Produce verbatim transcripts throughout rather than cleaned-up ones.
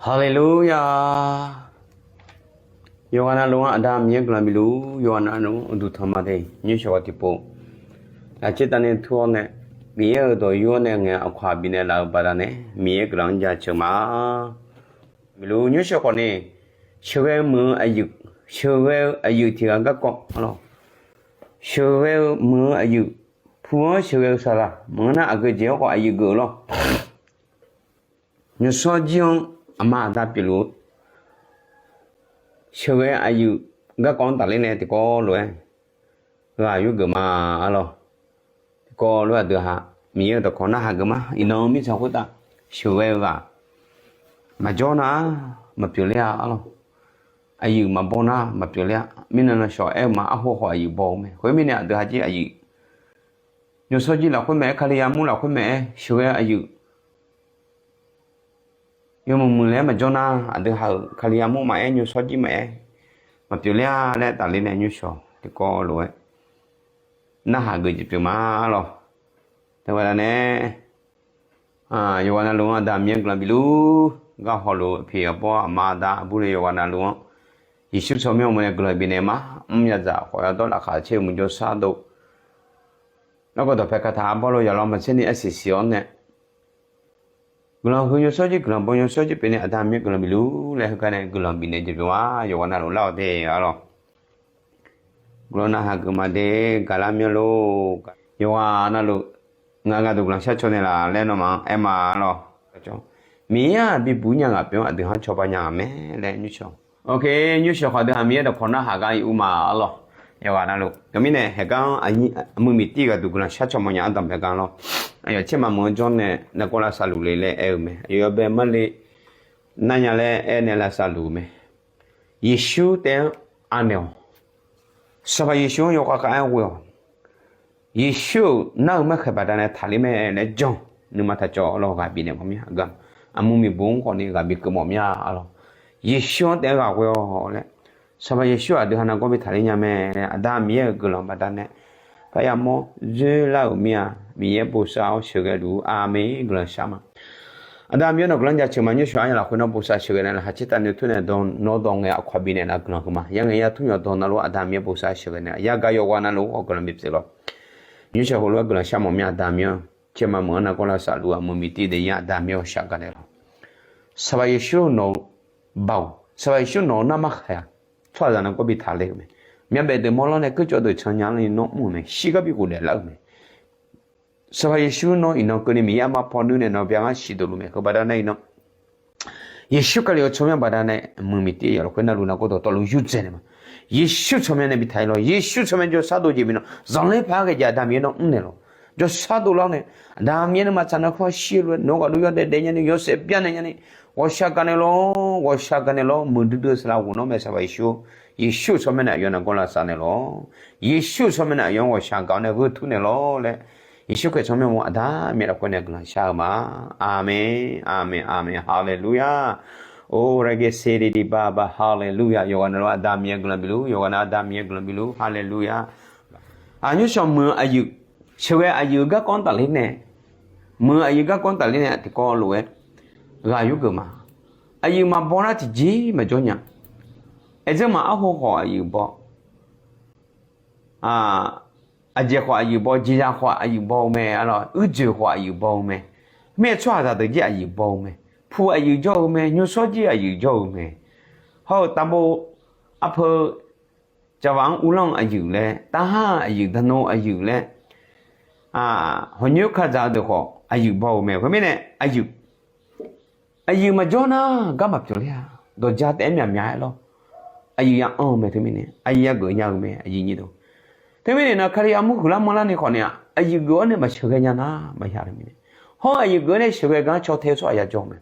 Haleluya. Yawqghaq navluf-anr Aqda Miqyaer guiqlanq bifluf, yawqghaq navluf-anr uqduq tanq ma de. Nymrshawq ghaq tiqpov lafcaer tavni tur-awr nae, Miqyaer-euq dawq yur-awr nae ngaeq-eu aqkawq-aq bifnaeq laf-eu baqdanae, Miqyaer guiqlanq-anr jaceuq ma. Bifluf nymrshawq khawf ni, sheuqghae-eu meuq-eu aqyuif, sheuqghae-eu aqyuif tiq ghaq garkawv arlawq. Sheuqghae-eu meuq-eu aqyuif, pu-anr sheuqghae-eu saqlaq meuq-anr nar, aqgeu jeq-anr khawf aqyuif geuf-eu lawr. Nymrshawr jir-anr aqma aqda pyeufluf-eu sheuqghae aqyuif garkawv-anr tafler nae tiqkawv lof-aer ghaq yurgeuf ma arlawq. Tiqkawv lof-aer aqdui ha Miqyaer-euq dawqkawq narhaq geuf ma. Iqnan-eu mirtsaq khoertav sheuqghae-eu ghaq maqjawr nar maqpyeuf ler-a arlawq. Aqyuif maqbaw nar maqpyeuf ler-a. Mirnan nan shawq aer-eu ma, arhu khawf aqyuif baw-eu mae. Khoermirnae aqdui ha jir aqyuif, nymrshawr jir lafkhoer maeq-aer, Kali armur lafkhoer maeq-aer sheuqghae aqyuif yawmuiq muiq laer maqjawr nar, aqdui ha-euq Kali armur maqaer, nymrshawr jir maqaer, maqpyeuf ler-a laer tafler nae nymrshawq tiqkawv lof-aer narhaq geuf jeq pyeuf ma arlawq. Teubaqda nae, yawqghaq navluf-anr Aqda Miqyaer guiqlanq bifluf, garhaw luf-eu aqpiq aqbawr aqma aqda aqbur nae yawqghaq navluf-anr Yeqsur tsawrmyanr-eu mae nae guiqlanq bifnaeq ma. Mr yadzaq khawf yadawr laqkhaq caer-eu muiq jawrshar dov, larkawv dawqpae kataq arbawr lo yaqlawr maqtser ni arsiq siq-awr nae guiqlanq heu nymrshawr jir, guiqlanq baw nymrshawr jir pyeuf nae Aqda Miqyaer guiqlanq bifluf laer heugar nae guiqlanq bifnaeq jeq pyeuf ma. Yawqghaq navluf lar-awq de arlawq. Guiqlanq narhaq geuf ma de, gaqlar myanr lor. Yawqghaq navluf ngaq gaqduq guiqlanq shar caw naeqlaf laer nawmaf-anr aer ma arlawq. Miqyaer-aq bibuq nya ngaq pyeuf-anr aqdui ha-anr cawba nya-aq mae laer nymrshawq. Ok, nymrshawq khawf aqdui ha Miqyaer dawqkawq narhaq gar ir ur ma arlawq. Yawqghaq navluf teumirnae haeqgar-anr aqmuiq miqtir gaqduq guiqlanq shar caw mawf nya-anr danqbae gar lawr. Aqyawf caerma meuq-anr jawr nae nargawr lavsav luf le laer aer-eu mae. Aqyawf bae marle nar nya laer aer nae lavsav luf-eu mae. Yeqsur taef-anr anaeq-awq. Sanqpaq Yeqsur-anr yawkhav khav-aer ghoe-awq. Yeqsur-euq nar-eu markhaeq baqdanae taqler mae laer jan. Nuima taq cawv lawr ghaq bifnaeq mawf mya gar. Aqmuiq miqbuq-anr khawf ni ghaq bikeuv mawf mya arlawq. Yeqsur-anr taef-aer ghaq ghoe-awq laer, Sanqpaq Yeqsur aqdui ha nargawr bi taqler nya mae laer Aqda Miqyaer-euq guiqlanq baqdanae parya mawr dzoerlar-euq mir-a. Miqyaer bosav-awr sheuqghae luf-ur. Aqmeq. Guiqlanq shar ma. Aqda Miqyaer nawq guiqlanq jaceuq ma. Nymrshawq-anr ya lafkhoer nawr bosav sheuqghae nae laqkhaq caer tavni tur nae dawq nawr dawq ngaeq aqkawq bifnaeq nar guiqlanq heu ma. Yar ngaeq ya tur yawq dawq navluf Aqda Miqyaer bosav sheuqghae nae yagaq yawqghaq navluf-anr khawf guiqlanq bipyeuf lawr. Nymrshawq heulof-aer guiqlanq shar mawf mya Aqda Miqyaer-anr. Caerma meuq-anr nargawr lavsav luf-eu aqmuiq miqtir daef yar Aqda Miqyaer-awq shar gar naeq lawr. Sanqpaq Yeqsur nawq-eu baoq, Sanqpaq Yeqsur nawq-eu narmar khaq-aq tsawrhaqzaq nargawr bi taqler-euq mae. Myavbaef deuq mawrlar nae keurcawv deuq can nya-anr ni nawr mr-euq mae. Shirgar bi ghofdaef lar-euq mae. Sanqpaq Yeqsur nawr iqnan keuvni Miqyaer armar paw nuir nae nawq bya ngar siqduq luf mae. Heubaqda nae iqnan Yeqsur Kali-euq tsawrmyanr baqdanae muiq miqtir yawf lafkhoer navluf nargawr dawqtawvluf yurtsaev naeq ma. Yeqsur tsawrmyanr nae bi taqler lawr. Yeqsur tsawrmyanr jawrshar dov jeq bif nawr zanqler paq-aer ghae jeq Aqda Miqyaer nawr mr naeq lawr. Jawrshar dovlar nae Aqda Miqyaer nuima tsaq nav kar shir-eu lof-aer nawq-eu ghaq dov yawdaef daef nyani yawshaef bya naeq nyani ghawqshaq gaq naeq lawr. Ghawqshaq gaq naeq lawr. Muiqdui dui-eu saqlaq ghofnar mae Sanqpaq Yeqsur. Yeqsur tsawrmyanr nae aqyawf nargawr lavsav naeq lawr. Yeqsur tsawrmyanr nae aqyawf-anr ghawqshaq gaq-awr nae gheu tur naeq lawr laer Yeqsur Kali tsawrmyanr mawr Aqda Miqyaer lafkhoer nae guiqlanq shar-eu ma. Aqmeq, aqmeq, aqmeq, haleluya. Or, raqgaqse de de ba ba, haleluya. Yawqghaq navluf Aqda Miqyaer guiqlanq bifluf, yawqghaq nav Aqda Miqyaer guiqlanq bifluf, haleluya. Aq, nymrshawq muiq-eu aqyuif, sheuqghae aqyuif-eu garkawv-anr tafler nae, muiq-eu aqyuif garkawv-anr tafler nae tiqkawv lof-aer ghaq yurgeuf ma. Aqyuif maqbaw nar tiqjeq maqjawr nya. Aerdzeur maq arhu khawf aqyuif baw. Aq, aqjeq khawf aqyuif baw, jeqzaq khawf aqyuif baw-eu mae, arlawr, uirdzoeq khawf aqyuif baw-eu mae. Mirnae tsawrhaqzaq deuq jir aqyuif baw-eu mae. Pu aqyuif jawr-eu mae, nymrshawr jir aqyuif jawr-eu mae. Hawr-eu tavbov arpeu cavaq-anr uvlanr-eu aqyuif laer, tarhar aqyuif, daqno aqyuif laer, hawqnyoer kadzaq-eu deuq khawf aqyuif baw-eu mae. Khoermirnae aqyuif aqyuif maqjawr nar gar maqpyeuf ler-a. Dawqja taef-aer myaqmyaq-aer lawr. Aqyuif ya anr-eu mae teumirnae aqyuif ya geuf nya-eu mae aqyuif nyir deuq. Teumirnae nar Kali armur huiqlar manrlar ni khawf ni-aq aqyuif geuf-awr nae maqsheuqghae nya nar maqya-eu mirnae. Hawr aqyuif geuf-awr nae sheuqghae gar caw tae-eu tsawrhaq ya jawr-eu mae.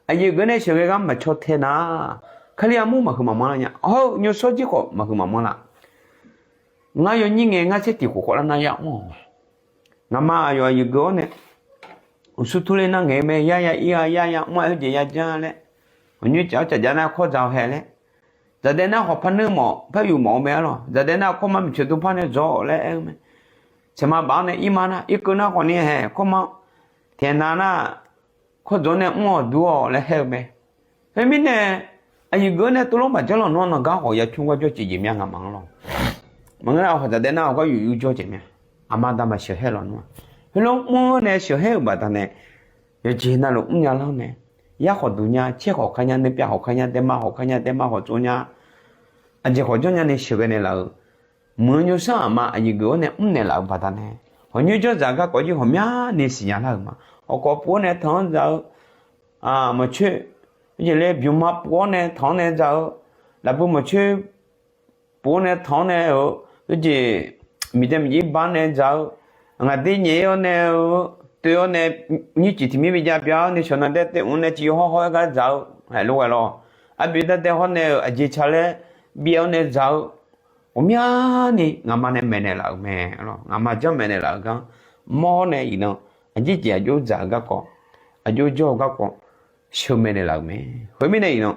Aqyuif geuf nae sheuqghae gar maqcaw tae nar, Kali armur maqhuiq maqmanr lar nya. Hawr-eu nymrshawr jir khawf maqhuiq maqmanr lar. Ngar yawnyir ngae ngar tser tiq khof khawf lar nar yamr-awq. Ngaqma aqyawf aqyuif geuf-awr nae uqsur turler nar ngaeq-eu mae. Yar ya ir-a, yar ya mr-a, heujeq ya janr laer, hawqnyoer caf-awr caf jav nar kawr dzaq-awr hae laer, zaqdaev nar khawf par nuir mawf, par yuf mawf-eu mae arlawr. Zaqdaev nar kawrma miqcoeq dm par nae dzawr-awq laer aer-eu mae. Tsaeqma baf-awr nae irma nar irkeuv nar khawf ni hae kawrma, taeqnav nar kawr dzawr nae mr-awq dur-awq laer haer-eu mae. Khoermirnae, aqyuif geuf-awr nae tov lawr maqjanr lawq nar, nawqgar khawf ya pyur gar jawr caev jeq mya nga'maf-anr lawq. Maqngeur-a, hawq taq dae nar-awq gar yuf yur jawr caev mya. Aqma da maqsheuq haer lawq nar-aq, heulof mr-awr nae sheuq haer-euq baqdanae, yawqjeq navluf mrnya lar-awr nae, yar khawf duq nya, caer khawf kar nya, nuipyav khawf kar nya, daema khawf kar nya, daema khawf tsov nya, aqjeq khawf janr nya ni sheuqghae naeq laf-euq, muiq-eu nymrsanr aqma aqyuif geuf-awr nae mrnaeq laf-euq baqdanae, hawq nyoer jawr dzaq-eu garkawv jir ghawqmyani siqnya lar-euq ma. Hawq kawf puq-awr nae tanq-anr dzaq-eu, maqcoer, jeq laer bymqma puq-awr nae tanq-awr nae dzaq-eu, lafbui maqcoer puq-awr nae tanq-awr nae-euq, jeq miqdae miqjir bar nae dzaq-eu, ngaqdir nyaef-awr nae-eu, toev-awr nae, nyir ciq tiq mir bi jav bya-awr nae shawq nan daer taev mr nae civ hawr hawr-aer gar dzaq-eu, haeq lof ghae lawr. Arbi dav dae hawr nae-euq aqjeq ca laer byav-awr nae dzaq-eu, ghawqmyani ngaqma nae maeqnaeq laf-euq mae. Ngaqma janr maeqnaeq laf-euq gar mawr-awr nae iqnan, aqjeq jeq aqjox dzaq-eu garkawv, aqjox jawr-eu garkawv sheuq maeqnaeq laf-euq mae. Khoermirnae iqnan,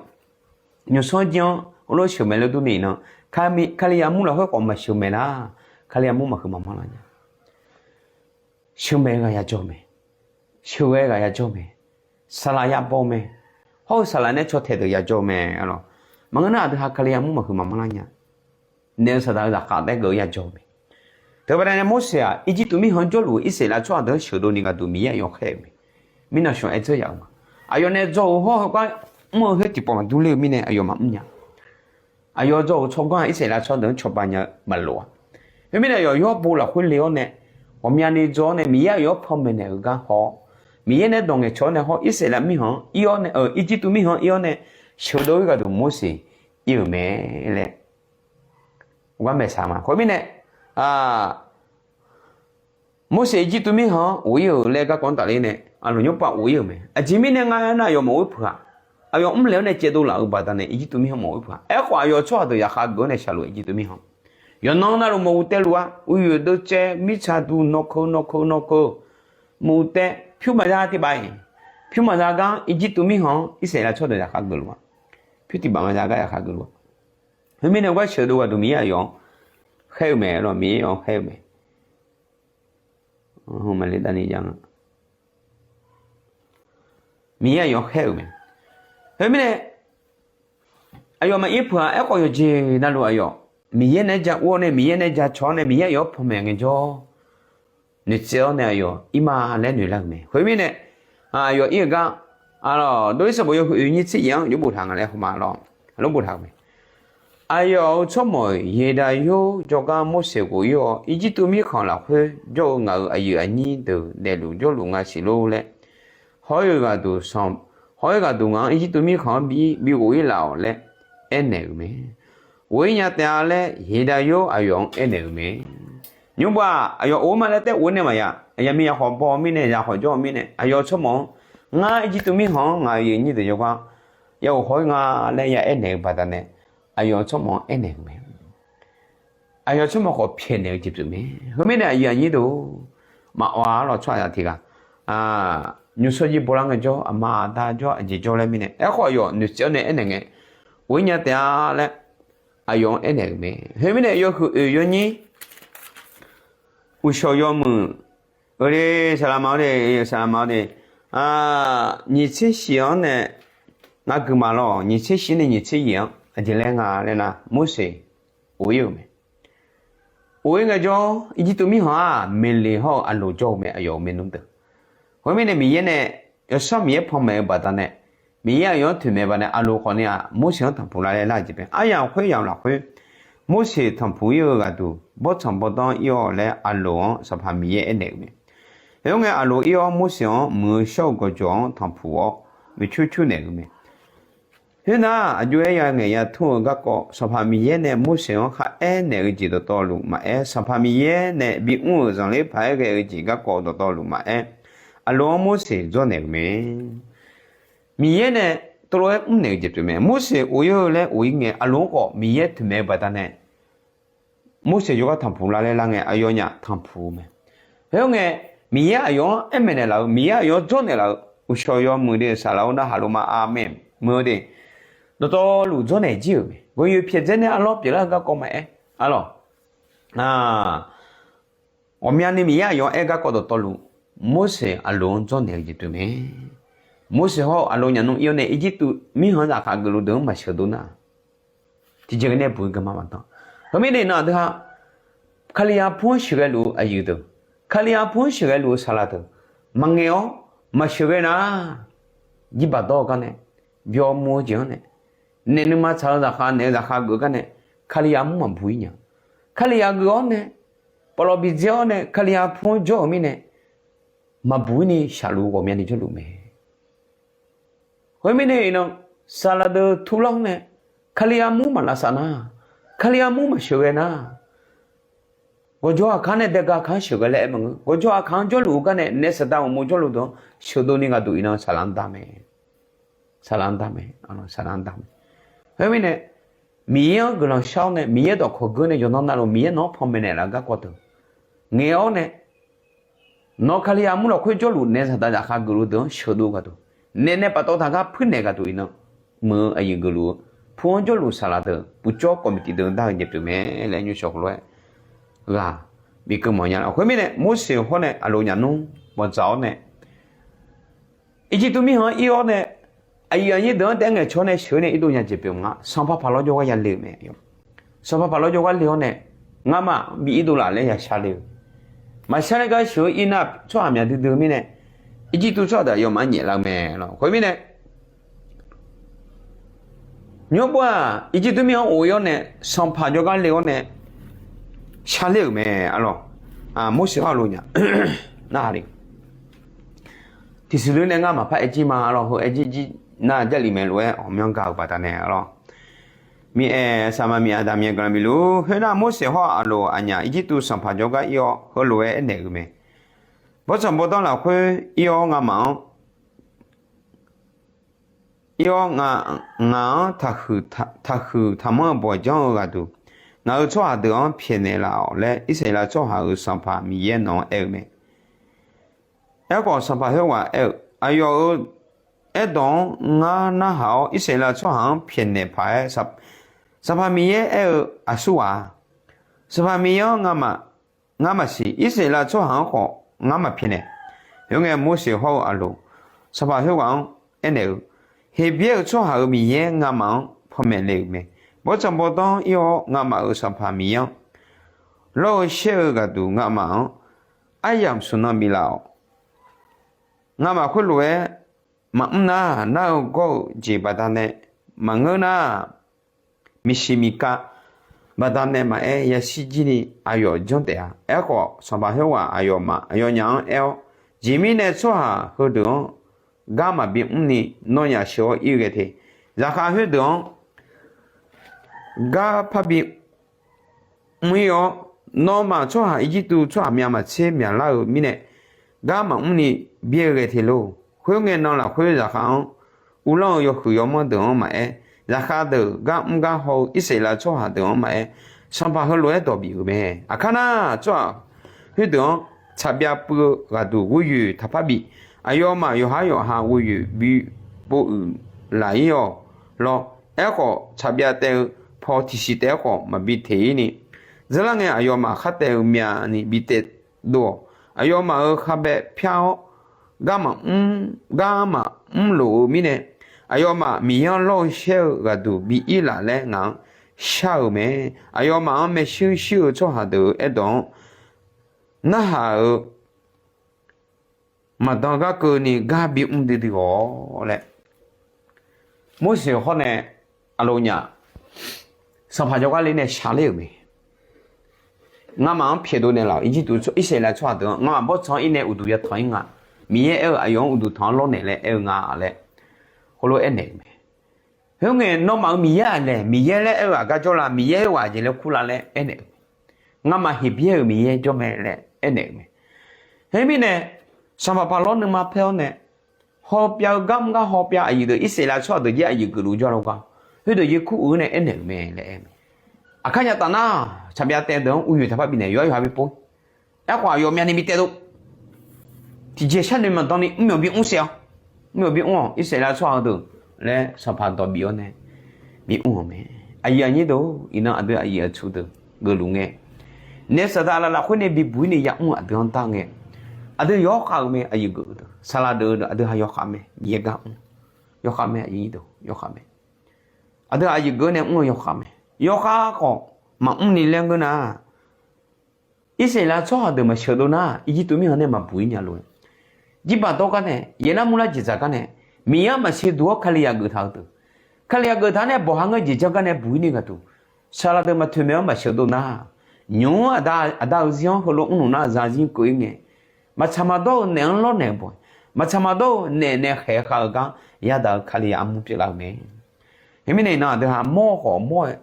nymrsanr jir-anr heulof sheuq maeq le durni iqnan, Kali-, Kalizaq mur lafkhoer khawf maqsheuq maeq nar, Kalizaq mur maqhuiq maqmanr lar nya. Sheuq maeq-eu ghaq yajawr mae. Sheuqghae ghaq yajawr mae. Saqlaq yabaw mae. Hawr-eu saqlaq nae caw taeq deuq yajawr mae. Maqngeur nar aqdui ha Kalizaq mur maqhuiq maqmanr lar nya. Naeq-eu saqdaq-eu zaqkhav taef geuf-eu yajawr mae. Teubaqda nae Morseq-aq, Irjirtuv mirkhanq-anr jawrluf-eu Irsaqleqlav tsawrhaq deuq-anr sheuqdov ni ghaqduq Miqyaer aqyawf khaer-euq mae. Mirnan shawq-aer dzeur yaf-eu ma. Aqyawf nae dzaw-euq hawr-eu gar mr-eu khoer tiqpawf maqdur ler-eu mirnae aqyawf maqmr nya. Aqyawf dzaw-euq tsawrganr-aq Irsaqleqlav tsawrhaq deuq-anr cawba nya-eu maqloq-a. Khoermirnae aqyawf yawr bo lafkhoer le-awr nae, ghawqmyani dzaw-awr nae Miqyaer aqyawf-anr panmaeq naeq-eu gar haw-awr, Miqyaer nae dawq ngaeqcawq-awr nae hawr Irsaqleqlav mirkhanq-anr ir-awr nae, Irjirtuv mirkhanq-anr ir-awr nae sheuqdov-ir ghaqduq Morseq ir-euq mae laer gar maeqsaq ma. Khoermirnae, Morseq Irjirtuv mirkhanq-anr of-ir-euq laer garkawv-anr tafler nae, aqlawq nymrpav of-ir-euq mae. Aqjeq mirnae nga aernar, aqyawf maqghoer peuq-aq, aqyawf mrlaeq-awr nae caevdov laf-eu baqdanae Irjirtuv mirkhanq maqghoer peuq-aq. Aerkhawf aqyawf tsawrhaq deuq zaqkhav geuf-awr nae shaqluf Irjirtuv mirkhanq, yawqnan navluf mawq-eu taev luf-a, uiyoeq deuvcaev, mirtsaq duq nawq keuv nawq keuv nawq keuv, mawq-eu taev pyur maqza tiq baf-iq, pyur maqza gar Irjirtuv mirkhanq-anr Irsaqleqlav tsawrhaq deuq zaqkhav geufluf-a, pyur tiq baf maqza gar zaqkhav geufluf-a. Khoermirnae gar sheuqdov ghaqduq Miqyaer aqyawf-anr khaer-eu mae lawr, Miqyaer aqyawf-anr khaer-eu mae. Maqle dav ni jav nga. Miqyaer aqyawf-anr khaer-euq mae. Khoermirnae aqyawf maqir peuq-aq, aerkhawf yawqjeq navluf aqyawf Miqyaer nae-aer ja ur-awr nae, Miqyaer nae-aer ja cawq-awr nae, Miqyaer aqyawf-anr panmaeq ngaejawr, noeqtsaev-awr nae aqyawf ir ma laer noeqlar-euq mae. Khoermirnae aqyawf ir-eu gar, aqlawq dov-ir sanqbof yawhuiq oeq nyiq tser yaeq-anr yawboftaq nga laer hawma lawr, lof boftaq-euq mae. Aqyawf-euq tsawrmawq-iq Yeqdaqyor jawrgar Morseq ghof-ir-awr, Irjirtuv mirkhanq lafkhoer jawr-eu ngaq-euq aqyuif aqnyir deuq daefluf jawrluf nga siq lor laer, hawr-ir-eu ghaqduq sanq, hawr-ir ghaqduq ngaq-anr Irjirtuv mirkhanq-anr bi, bi ghof-ir laf-awq laer aernaeq-euq mae. Ghof-ir nya taef-a laer Yeqdaqyor aqyawf-anr aernaeq-euq mae. Nymrbav-aq, aqyawf of-ir ma laer taef of-ir nae maqya, aqyawf miqya khawf baw-eu mirnae, zaq khawf jawr-eu mirnae, aqyawf-euq tsawrmawq-anr, ngar Irjirtuv mirkhanq-anr ngaq-euq aqyuif aqnyir deuq jawrgar ya of hawr-ir nga laer ya aernaeq-eu baqdanae, aqyawf-euq tsawrmawq-anr aernaeq-euq mae. Aqyawf tsawrmawq khawf pyaeqnaeq-eu jeq pyeuf mae. Khoermirnae aqyuif aqnyir deuq, maqawq-a lawq, tsawrhaqzaq tiq ghaq nymrsanr jir bawlar ngaejawr, aqma aqda jawr, aqjeq jawr laer mirnae, aerkhawf aqyawf noeqtsaev-awr nae aernaeq ngae, of-ir nya taef-a laer aqyawf-anr aernaeq-euq mae. Khoermirnae yawhuiq oeq yawnyir uqshawq yawmuiq, eule saqlaqma-awr de, saqlaqma-awr de, nyiq tser shif-anr nae, ngar guiqma lawr, nyiq tser shif nae nyiq tser yaeq-anr aqjeq laer nga laer nar, Morseq of-ir-euq mae. Of-ir ngaejawr, Irjirtuv mirkhanq-aq, Meqleq hawr-eu Aqloq jawr-eu mae, aqyawf-euq maernmr deuq. Khoermirnae Miqyaer nae, yawsanr Miqyaer panmaeq-eu baqdanae, Miqyaer aqyawf-anr toeqmaeq baqdanae, Aqloq khawfni-aq, Morseq-anr tanqpuq lar laer lar-eu jeq mae. Aryamq khoeryamq lafkhoer, Morseq tanqpuq ir-eu ghaqduq, bawrtsanq bawrdanr ir-awq laer Aqloq-anr Sanqpaq Miqyaer aernaeq-euq mae. Khoerngae, Aqloq ir-awr Morseq-anr muiq-eu shawr-eu gawqjawq-anr tanqpuq-awr, maeqcur cur naeq-euq mae. Khoernar, aqjox-aer ya ngaeq ya tmr-eu garkawv, Sanqpaq Miqyaer nae Morseq-anr kharaer naeq-eu jeq dawqtawvluf maqaer, Sanqpaq Miqyaer nae bimr-euq zanqler paq-aer ghae-eu jeq garkawv dawqtawvluf maqaer, Aqloq-anr Morseq dzawrnaeq-euq mae. Miqyaer nae teulof-aer mrnaeq-eu jeq pyeuf mae. Morseq of-ir-eu laer of-ir ngae, Aqloq-anr khawf Miqyaer toeqmaeq-eu baqdanae, Morseq jawrgar tanqpuq lar laer lar ngae, aqyawfnyaf tanqpuq-eu mae. Khoerngae, Miqyaer aqyawf-anr aermaeq naeqlaf-eu, Miqyaer aqyawf-anr dzawrnaeq laf-eu, uqshawq yawmuiq de, saqlaq-awr narhaq loma armaeq muiq-eu de, dawqtawvluf dzawrnaeq jir-euq mae. Gawqyoeq pyaeqdzae nae arlawr pyeuflar-eu garkawv maqaer, arlawq, ghawqmyani Miqyaer aqyawf-anr aer garkawv dawqtawvluf, Morseq Aqloq-anr dzawrnaeq-eu jeq pyeuf mae. Morseq hawr-eu Aqloq nyaf nmr ir-awr nae Irjirtuv mirkhanq-anr zaqkhav geufluf deuq-anr maqsheuq dov nar, tiqjeq ghae nae buq-ir geufma maqdan. Khoermirnae iqnan aqdui-aq, Kalizaq pu-anr sheuqghae luf-eu aqyuif deuq, Kalizaq pu-anr sheuqghae luf-eu saqlaq deuq maqngaeq-awr maqsheuqghae nar, jirbaq dawr-eu gar nae, byawmuv-eu jeq-anr nae, naef nuima tsaq-eu zaqkhav, naef-eu zaqkhav geuf-eu gar nae, Kalizaq mur maqbuq-ir nya. Kalizaq geuf-awr nae, pawqlawq bidzae-awr nae Kalizaq pu-anr jawr-euq mirnae, maqbuq-ir ni shaqluf ghawqmyani jawrluf mae. Khoermirnae iqnan, saqlaq deuq turlar-anr nae, Kalizaq mur maqlavsav nar, Kalizaq mur maqsheuqghae nar, gawqjawr aqkaq-anr nae daega aqkaq-anr sheuqghae laer aer maqngeur. Gawqjawr aqkaq-anr jawrluf-eu gar nae, naef saqdaq uqmov jawrluf deuq-anr sheuqdov ni ghaqduq iqnan saqlaq-anr dar mae. Saqlaq-anr dar mae. Saqlaq-anr dar mae. Khoermirnae, Miqyaer-anr guiqlanq shar-awr nae, Miqyaer dawqkawq geur nae yawqnan navluf Miqyaer nawq-anr panmaeq naeqlaf-eu garkawv deuq ngaeq-awr nae, nawq Kalizaq mur lafkhoer jawrluf naef saqdaq zaqkhav geufluf deuq-anr sheuqdov ghaqduq, naef nae paftawf taq gar puirnaeq ghaqduq iqnan, muiq-eu aqyuif geufluf-eu pu-anr jawrluf saqlaq deuq puqcawr kawqmiq tiq deuq dar-eu jeq pyeuf mae laer nymrshawq khoerlof-aer ghaq bikeuv mawf nya laf. Khoermirnae Morseq hawr nae Aqloq nyaf nmr bawqdzaq-awr nae Irjirtuv mirkhanq-anr ir-awr nae, aqyuif aqnyir deuq-anr taef-aer ngaeqcawq-awr nae sheuq-eu nae irdov nya jeq pyeuf nga. Sanqpaq paqlawr jawrgar ya le-euq mae. Sanqpaq paqlawr jawrgar le-awr nae, ngamaf bi irdov laf laer ya shar le-eu. Maqshar nae gar sheuq-eu irnar tsawrhaq myav duidui-eu mirnae, Irjirtuv tsawrhaq deuq aqyawfmaf-anr nyaeflar-eu mae lawq. Khoermirnae, nymr bawr-aq, Irjirtuv mirkhanq-anr of-ir-awr nae, sanqpaq jawrgar le-awr nae, shar ler-euq mae. Arlawq, Morseq hawr Aqloq nyaf narhaq le. Tiqsiq luf nae ngar maqpar aer jir ma. Arlawq, heu aer jir jir nar Jarlif maeq lof-aer ghawqmyanr ga-euq baqdanae arlawq, Miqaer, Saqmaqmiq aqda Miqyaer guiqlanq bif luf. Khoernar, Morseq hawr Aqloq aqnyaf Irjirtuv sanqpaq jawrgar ir-awr, heulof-aer aernaeq-euq mae. Bawrtsanq bawrdanr lafkhoer ir-awr, ngamaf-anr ir-awr, ngaq-anr taqhuiq taqmanr-eu bawq janr-eu ghaqduq, ngaq-euq tsawrhaq deuq-anr pyaeqnaeq laf-awq laer, Irsaqleqlav tsawrhaq-euq Sanqpaq Miqyaer nawq-anr aer-eu mae. Aerkhawf, sanqpaq khoerghaq aer-eu, aqyawf-euq aerdawq-anr ngar narhaq-awr, Irsaqleqlav tsawrhaq-anr pyaeqnaeq paq-aer, Sanqpaq Miqyaer aer-eu aqsur ghaq-a. Sanqpaq Miqyaer-anr ngar maqsiq, Irsaqleqlav tsawrhaq-anr khawf ngar maqpyaeqnaeq. Khoerngae, Morseq hawr-eu Aqloq sanqpaq khoerghaq-anr aernaeq-eu, Heqbyaer-euq tsawrhaq-euq Miqyaer ngamaf-anr panmaeq le-euq mae. Bawrtsanq bawrdanr ir-awr, ngamaf-euq Sanqpaq Miqyaer-anr lawr-eu shaer-eu ghaqduq, ngamaf-anr aryamq smq nan biflaf-awq. Ngamaf khoerlof-aer maqmr nar, nar-eu gawr-eu jeq baqdanae maqngeur nar, miqsiq miqkav baqdanae maqaer, yashir jir ni aqyawf janr taef-a. Aerkhawf, sanqpaq khoerghaq aqyawfmaf aqyawfnyaf-anr aer-awr, Jeqmirnae tsawrhaq heudeuq-anr gar maqbi mrni, nawnyaf sheuq-awr ir ghae te. Zaqkhav khoerdeuq-anr gar parbi mr-ir-awr, nawmaf tsawrhaq Irjirtuv tsawrhaq myav maqtser myaqlar-euq mirnae, gar maqmr ni byaer-eu ghae te lor. Khoerngae, nan lafkhoer zaqkhav-anr uvlanr-eu yawhuiq yawmanr deuq-anr maqaer, zaqkhav deuq gar mr gar haw-eu Irsaqleqlav tsawrhaq deuq-anr maqaer, sanqpaq heulof-aer dawq bif-euq mae. Aqkar nar, tsawrhaq khoerdeuq-anr tsaqbyav puiv-eu ghaqduq ghoeryoeq taqpar bif. Aqyawfmaf yawqhar yawqha ghoeryoeq bi pov uiq laf-ir-awq lawr. Aerkhawf, tsaqbyav taev-eu paw tiqsiq taef-aer khawf maqbi teq-ir ni, dzarlar ngae aqyawfmaf khar taev-eu myavni bi taev dov-awq. Aqyawfmaf-euq khavbaev pyar-awr, gar maqmr, gar maqmr lof-eu mirnae, aqyawfmaf Miqyaer-anr lawr-eu shaer-eu ghaqduq bi ir laf laer ngaq-anr shar-euq mae. Aqyawfmaf-anr maershuir shir-eu tsawrhaq deuq-euq aerdawq-anr narhaq-euq maqdan gar keuvni gar bimr duidui-awq laer, Morseq hawr nae Aqloqnyaf sanqpaq jawrgar ler nae shar ler-euq mae. Ngamaf-anr pyaeqdov naeqlaf-awq, Irjirtuv Irsaqleqlav tsawrhaq deuq-anr ngamaf bawrtsanq-anr ir nae uqduq ya tanq-ir nga. Miqyaer aer-eu aqyawf-anr uqduq tanq-anr lawrnaeq laer aer-eu nga laer. Khoerlof-aer aernaeq-euq mae. Khoerngae, nawmaf-euq Miqyaer-aq laeq, Miqyaer laer aer-eu aqgar jawrla, Miqyaer khoerghaq jeq laer kurla laer aernaeq-euq mae. Ngamaf Heqbyaer-euq Miqyaer jawr mae laer aernaeq-euq mae. Khoermirnae, sanqpaq paqlawr nuima paer-awr nae, hawpyav-eu gar mr gar hawpyav aqyuif deuq, Irsaqleqlav tsawrhaq deuq jir aqyuif geufluf jawr lar gar, khoerdeuq jir kur-eu nae aernaeq-euq mae laer aer-eu mae. Aqkar nya taf nar, tsaqbyav taev deuq-anr uiyoeq taqpar bifnaeq, yawqhar yawqha bipov. Aerkhawf, aqyawf myavni bi taev dov. Tiqjeq sharnoeq maqdan ni mrmyawf bimr saef-awq. Mrmyawf bimr-awq, Irsaqleqlav tsawrhaq heudeuq laer sanqpaq dawq bif-awr nae bimr-euq mae. Aqyuif aqnyir deuq, iqnan aqdui aqyuif aqtsu deuq geufluf ngae, naef saqdaq laf lafkhoer nae bibuq-ir ni yamr-eu aqdui-anr dar ngae, Aqdui yawkhav-euq mae, aqyuif geuf-eu deuq, saqlaq deuq-eu deuq, aqdui ha yawkhav mae, Miqyaer gar mr. Yawkhav mae, aqyuif deuq, yawkhav mae. Aqdui aqyuif geuf nae mr-eu yawkhav mae. Yawkhav khawf maqmr ni laer ngeur nar, Irsaqleqlav tsawrhaq deuq maqsheuq dov nar, Irjirtuv mirkhanq nae maqbuq-ir nya lof-aer, jirbaq dawr gar nae, yaernar murlar jeqzaq gar nae, Miqyaer-anr maqsiq duq-awr Kalizaq geuftaq-eu deuq, Kalizaq geuftaq nae bawqha ngeur jeq janr gar nae buq-ir ni gharduq, saqlaq deuq maqtoeq maeq-anr maqsheuq dov nar, nymq-mr aqda, aqda-euq zir-anr heulof mrluf nar zaqzir keuv-ir ngae, maqtsaq maqdawr-eu naeq-anr lawrnaeq-eu baw, maqtsaq maqdawr-eu naeq nae khaeq khav-eu gar yadaq-eu Kalizaq armur pyeuflar-eu mae. Khoermirnae iqnan aqdui ha mawr khawf mawr-aer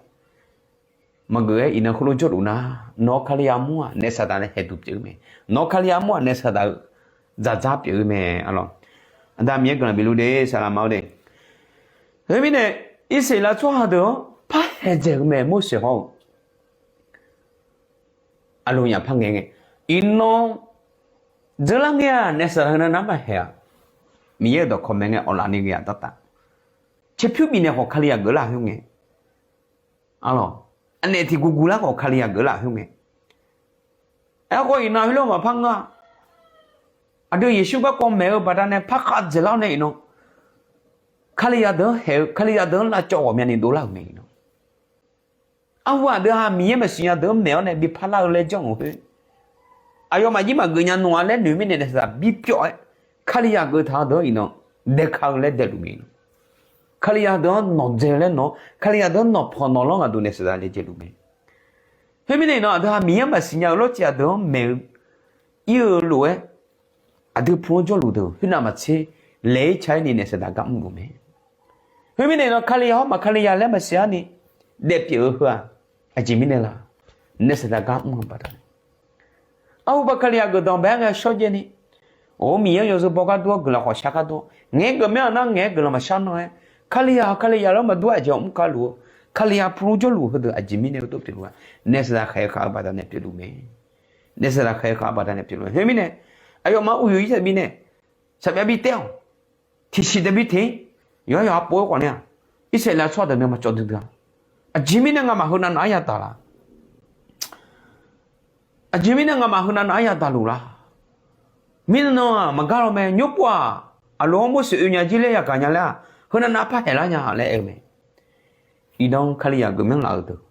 maqgeuf-aer iqnan heulof jawrluf nar, nawq-eu Kalizaq armur-aq naef saqdaq nae haeqduq pyeuf-eu mae. Nawq-eu Kalizaq armur-aq naef saqdaq-eu dzaqdzar pyeuf-eu mae. Aqda Miqyaer guiqlanq bif luf de, saqlaq ma-awr de. Khoermirnae, Irsaqleqlav tsawrhaq deuq-anr par haeqdzaeq-eu mae, Morseq hawr-eu. Aqloq yaf par ngae ngae, iqnan dzeurlar ngae-aq naef saqdaq heu nav nar maqhaeq-aq, Miqyaer-euq dawqkawq maeq ngae awqlaf ni ghae-aq dawrtav. Caerpyur bifnaeq khawf Kalizaq geuflar khoer ngae, arlawq, aqnaeq tiq guq guq lar khawf Kalizaq geuflar khoer ngae, aerkhawf iqnan heulof maqpar ngeur-a. Aqdui Yeqsur garkawv maeq-eu baqdanae par khav dzaeqlar-awr nae iqnan, Kalizaq deuq-anr haeq-eu, Kalizaq deuq-anr lavcawv ghawqmyani dovlar-euq mae iqnan. Arhu aqdui ha Miqyaer maqsiq nya deuq-anr maeq-awr nae bi parlar-eu laer janr-euq khoer, aqyawfmaf jir maqgeuf nya nmr-a laer noeq mirnae naef saqdaq bipyawv-aer, Kalizaq geuftaq-eu deuq-anr iqnan daeka-eu laer daeluf mae iqnan. Kalizaq deuq-anr nawq dzae-eu laer nawq-anr, Kalizaq deuq-anr nawq pawq nawq lanr gaqduq naef saqdaq laejae luf mae. Khoermirnae iqnan aqdui ha Miqyaer maqsiq nya-eu lawrciv aqdui-anr maeq-eu ir-eu lof-aer, aqdui pu-anr jawrluf deuq khoernav maqtser laeq-ir ca-ir ni naef saqdaq gar mrluf mae. Khoermirnae iqnan Kalizaq hawr maq Kalizaq laer maqsiq-ar ni daefpyeuf-eu heu-aq, aqjeq mirnae la? Naef saqdaq gar mr-eu baqdanae, arhu ba Kalizaq geuf danqbae-aer ngae shawrjaev ni, or Miqyaer-anr yawzeu baw gar dur-awr guiqlanq khawf shar gar dur-awr ngaeq-aer geufmyanr-a nar ngaeq-aer guiqlanq maqshar nan-aer, Kalizaq Kalizaq laer maqdur aqjeq-awq mr kar luf-eu, Kalizaq pu-anr jawrluf heudeuq aqjeq mirnae dov pyeufluf-a, naef saqdaq khaeq-eu khav-eu baqdanae pyeufluf mae. Naef saqdaq khaeq-eu khav-eu baqdanae pyeufluf-a. Khoermirnae, aqyawfmaf uryuq-ir taqbi nae, saqbyav bi taer-awq, tiqsiq tabi teq-ir, yawqhar yawqha pov-aer khawf nae-aq, Irsaqleqlav tsawrhaq deuq nae maqcawv duidui-a. Aqjeq mirnae ngamaf heunav naf-anr yadaq la? Aqjeq mirnae ngamaf heunav naf-anr yadaq luf la? Mirnan-aq maqgar law mae, nymr pov-aq, aqloq-anr Morseq oe nya jir laer yagaq nya laer-aq, heunav naf-anr par haeqlar nya laer aer-eu mae. Iqnan Kalizaq geufmyanr laf-eu deuq,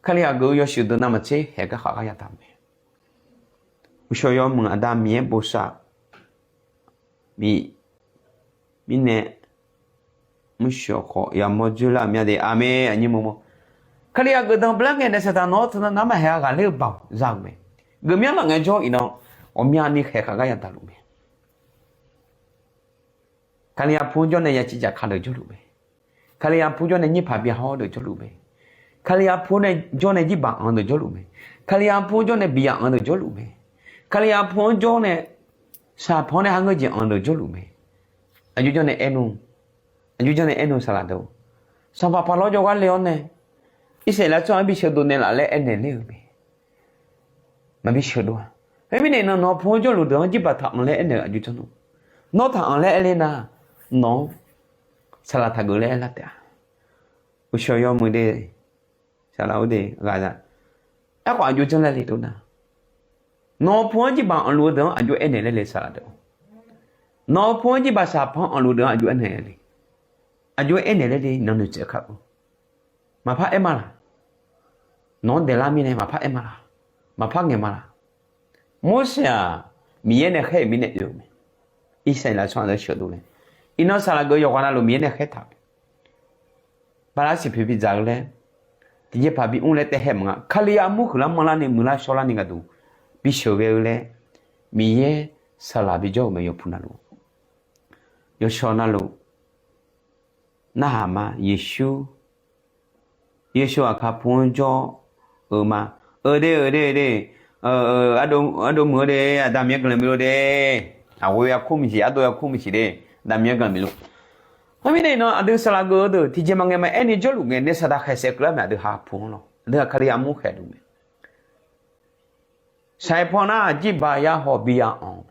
Kalizaq geuf-eu yawshuif deuq navmaqtser haeq gar khav gar yadaq-eu mae. Uqshawq yawmuiq aqda Miqyaer bosav, mi, mirnae, mrshawq khawf yamawr dzoerlar-euq mya de. Aqmeq. Aqnyir mawrmawr, Kalizaq geuf danqbae lar ngae naef saqdaq nawq-anr teunav naf-anr maqhaeq-a ghaqler-eu baoq za-euq mae. Geufmyanr laf ngaejawr iqnan ghawqmyani khaeq khav gar yadaq luf mae. Kalizaq pu-anr jawr nae yaciv jaqka deuq jawrluf mae. Kalizaq pu-anr jawr nae nyirpaq bi hawr deuq jawrluf mae. Kalizaq pu-anr nae jawr nae jirbaq anq deuq jawrluf mae. Kalizaq pu-anr jawr nae biqyaq anq deuq jawrluf mae. Kalizaq pu-anr jawr nae saqpanq-anr nae har ngeur jeq anq deuq jawrluf mae. Aqjox jawr nae aernu, aqjox jawr nae aernu saqlaq deuq, sanqpaq paq lawr jawrgar le-awr nae, Irsaqleqlav tsawrhaq-anr bi sheuqdov naeqlaf laer aernaeq ler-euq mae. Maqbi sheuqdov-a. Khoermirnae iqnan nawq-eu pu-anr jawrluf deuq-anr jirbaq taq anq laer aernaeq-eu aqjox jawr nu, nawr taq anq laer aer ler nar, nawq-anr saqlaq taqgeuf laer aerlar taef-a. Uqshawq yawmuiq de, saqlaq-eu de ghaq za. Aerkhawf aqjox janr laer le dov nar, nawq-eu pu-anr jirbaq anqluf-eu deuq-anr aqjox aernaeq laer le saqlaq deuq. Nawq-eu pu-anr jirbaq saqpanq anqluf deuq-anr aqjox aernaeq laer le. Aqjox aernaeq laer le, nan noeqtsaev kar-eu. Maqpar aer ma laq? Nawq-anr daeqlar mirnae maqpar aer ma laq? Maqpar ngaeq ma laq? Morseq-aq, Miqyaer nae khaer-euq mirnae oe-euq mae. Irsaqleqlav tsawrhaq deuq sheuqdov nae, iqnan saqlaq geuf yawqghaq navluf Miqyaer nae khaer taq-euq mae. Bala siqpoeq bidzaq-eu laer, tiqjeqpaq bi mr laer taef haer maqnga. Kalizaq mur huiqlar manrlar ni muiqlar shawrlar ni gharduq bisheuq ghae-eu laer, Miqyaer saqlaq bijawr-euq mae yawqpu navluf. Yawshawr navluf, narhaq ma, Yeqsur, Yeqsur aqkar pu-anr jawr-eu ma. Eu de, eu de, eu de, ardov muiq-eu de, Aqda Miqyaer guiqlanq bif luf de. Aqghoe yakur maqsiq, ardov yakur maqsiq de, Aqda Miqyaer guiqlanq bif luf. Khoermirnae iqnan aqdui saqlaq geuf-eu deuq tiqjeq maqngaeq maqaer ni jawrluf ngae, naef saqdaq khaeq saef keuvlar mae, aqdui ha pu-anr lawr, aqdui ha Kalizaq mur khaeq luf mae. Saqpanq nar jirbaq ya hawq bi ya anq.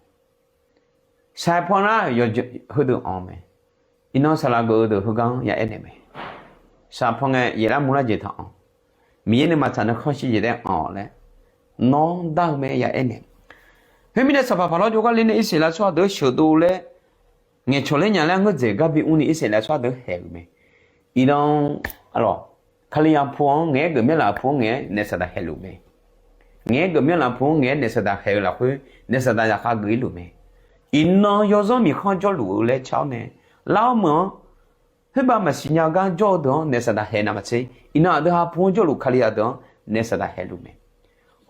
Saqpanq nar yawqjeq heudeuq anq mae. Iqnan saqlaq geuf-eu deuq heugar-anr ya aernaeq mae. Saqpanq ngae yaeflar murlar jeq taq anq. Miqyaer nuima tsaq nuikhanr shir jeq taef anq laer, nawr dar-eu mae ya aernaeq. Khoermirnae, Sanqpaq Paqlawr jawrgar ler nae Irsaqleqlav tsawrhaq deuq-anr sheuqdov laer ngaeqcawq ler nya laer, ngeurjaeq gar bi mrni Irsaqleqlav tsawrhaq deuq-anr haeq-euq mae. Iqnan, arlawq, Kalizaq pu-anr ngaeq-aer geufmyanr laf pu-anr ngaeq-aer naef Saqdaq haeqluf mae. Ngaeq-aer geufmyanr laf pu-anr ngaeq-aer naef Saqdaq haeq-eu lafkhoer, naef Saqdaq zaqkhav geuf-ir luf mae. Iqnan yawzanr miqkhanr jawrluf-eu laer car-awr nae, lar-awr meuq-anr, khoerbav maqsiq nya-eu gar jawr-eu deuq-anr naef Saqdaq haeq nar maqtser, iqnan aqdui ha pu-anr jawrluf Kalizaq deuq-anr naef Saqdaq haeqluf mae.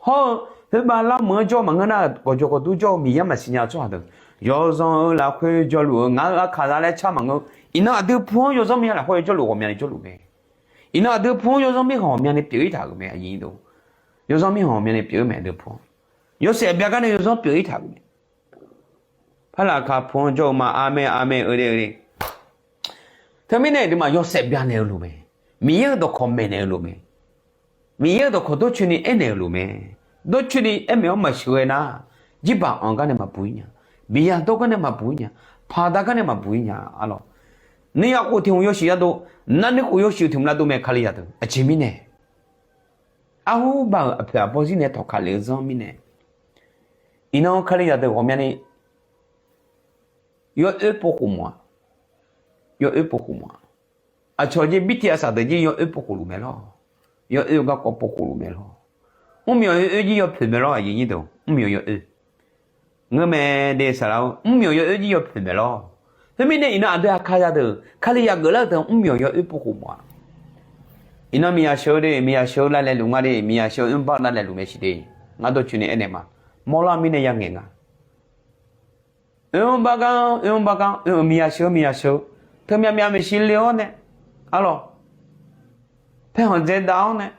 Hawr-eu, khoerbav lar-awr meuq-anr jawr maqngeur nar, gawqjawq gawqdur jawr-eu Miqyaer maqsiq nya-eu tsawrhaq deuq, yawzanr-eu lafkhoer jawrluf-eu ngaq-euq aqkaqzaq laer car maqngeur. Iqnan aqdui pu-anr yawzanr mir-a lafkhoer jawrluf ghawqmyani jawrluf mae. Iqnan aqdui pu-anr yawzanr mir ghawqmyani pyeuf-ir taq-euq mae, aqyuif deuq. Yawzanr mir ghawqmyani pyeuf-ir mae, aqdui pu-anr. Yawshaef bya gar nae yawzanr pyeuf-ir taq-euq mae. Parlaqkaq pu-anr jawr-eu ma, aqmeq, aqmeq, eu de, eu de. Teumirnae aqduimaf yawshaef bya naeq-eu loq mae. Miqyaer-euq dawqkawq maeqnaeq-eu loq mae. Miqyaer-euq dawqkawq dawrcoeni aernaeq-euq loq mae. Dawrcoeni aermaeq-awr maqsheuq-aer nar, jirbaq anq gar nae maqbuq-ir nya. Biqya dawr gar nae maqbuq-ir nya. Paqda gar nae maqbuq-ir nya, arlawq. Nuiya khof tiq hmq yawshuif yadov, narnuir khof yawshuif tiq hmq lavdov mae, Kalizaq deuq. Aqjeq mirnae, arhurbaq-euq aqpoeq aqbawr zir nae tawqkaq lef-eu zanr mirnae, iqnan Kalizaq deuq ghawqmyani yawoer pov khof mawf-a. Yawoer pov khof mawf-a. Aqcawq jir birtiv aqsaq deuq jir yawoer pov khof luf mae lawr. Yawoer-eu garkawv pov khof luf mae lawr. Mrmyawq yawoer jir yawpoeq mae lawr, aqyuif nyir deuq, mrmyawq yawoer. Ngeurmae de saqlaq-eu, mrmyawq yawoer jir yawpoeq mae lawr. Khoermirnae iqnan aqdui aqkaqzaq deuq, Kalizaq geuflar-eu deuq mrmyawq yawoer pov khof mawf-a. Iqnan miqyaq sheuq-eu de, miqyaq sheuq-eu lavlaeq luf nga de, miqyaq sheuq-eu oermr bar-eu lavlaeq luf mae siq de. Ngar dawrcoeni aernaeq ma. Mawrlar-eu mirnae ya ngaeq nga. Oermr bar gar, oermr bar gar, oe-eu miqyaq sheuq-eu, miqyaq sheuq-eu, teumyav myav maeqshi le-awr nae, arlawq, paerkhanq dzaedav-awr nae,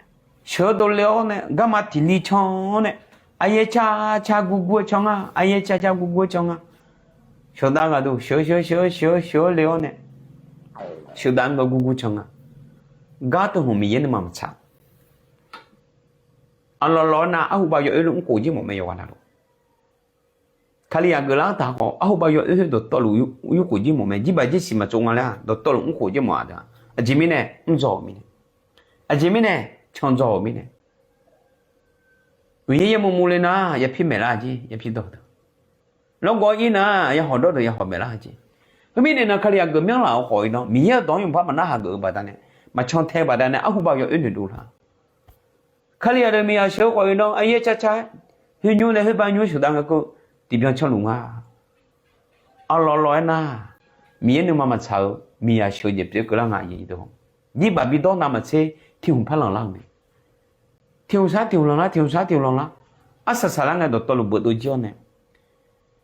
sheuq-eu dovle-awr nae, garma tiq li can-awr nae, aqyaer car car gurgur-eu can nga, aqyaer car car gurgur-eu can nga. Sheuqdav ghaqduq sheuq sheuq sheuq sheuq sheuq-awr le-awr nae, sheuqdav-anr gawr gurgur can nga. Gar teu hmq Miqyaer nuima maqtsaq. Aqlawq lawq-aer nar, arhubav yawoer lof mrkhof jir mawf mae, yawqghaq navluf. Kalizaq geuflar-anr taq khawf, arhubav yawoer khoer dawqtawvluf yurkhof jir mawf mae. Jirbaq jirsiq maqtsov nga laer-aq, dawqtawvluf mrkhof jir mawf-a deuq-aq, aqjeq mirnae mrdzaw-euq mirnae, aqjeq mirnae candzaw-euq mirnae, uiqyaer yaermuv muv le nar, yapir maeqlar jir, yapir dawq deuq. Lawrgawv ir nar, yahawq dawr deuq yahawq maeqlar jir. Khoermirnae nan Kalizaq geufmyanr laf-euq khawf iqnan, Miqyaer-euq dawq-anr yawqbar maqnarhaq geuf-eu baqdanae, maqcan tae-eu baqdanae, arhubav yawoer noeqdov laf-a. Kalizaq deuq miqyaq sheuq-eu khawf iqnan, aqyaer car car-aer, khoernymr nae khoerbav nymr sheuqdav ngae keuv tiqbyan canluf nga. Arlawq lawq-aer nar, Miqyaer nuima maqtsaq-eu miqyaq sheuq-eu jeq pyeuf keuvlar nga, aqyuif deuq. Jirbaq bidawr navmaqtser tiq hmq par lanqlar-euq mae. Tiq hmq sar tiq hmq lanqlar, tiq hmq sar tiq hmq lanqlar. Arsaq saqlar ngae dawqtawvluf beuf dov jir-awr nae,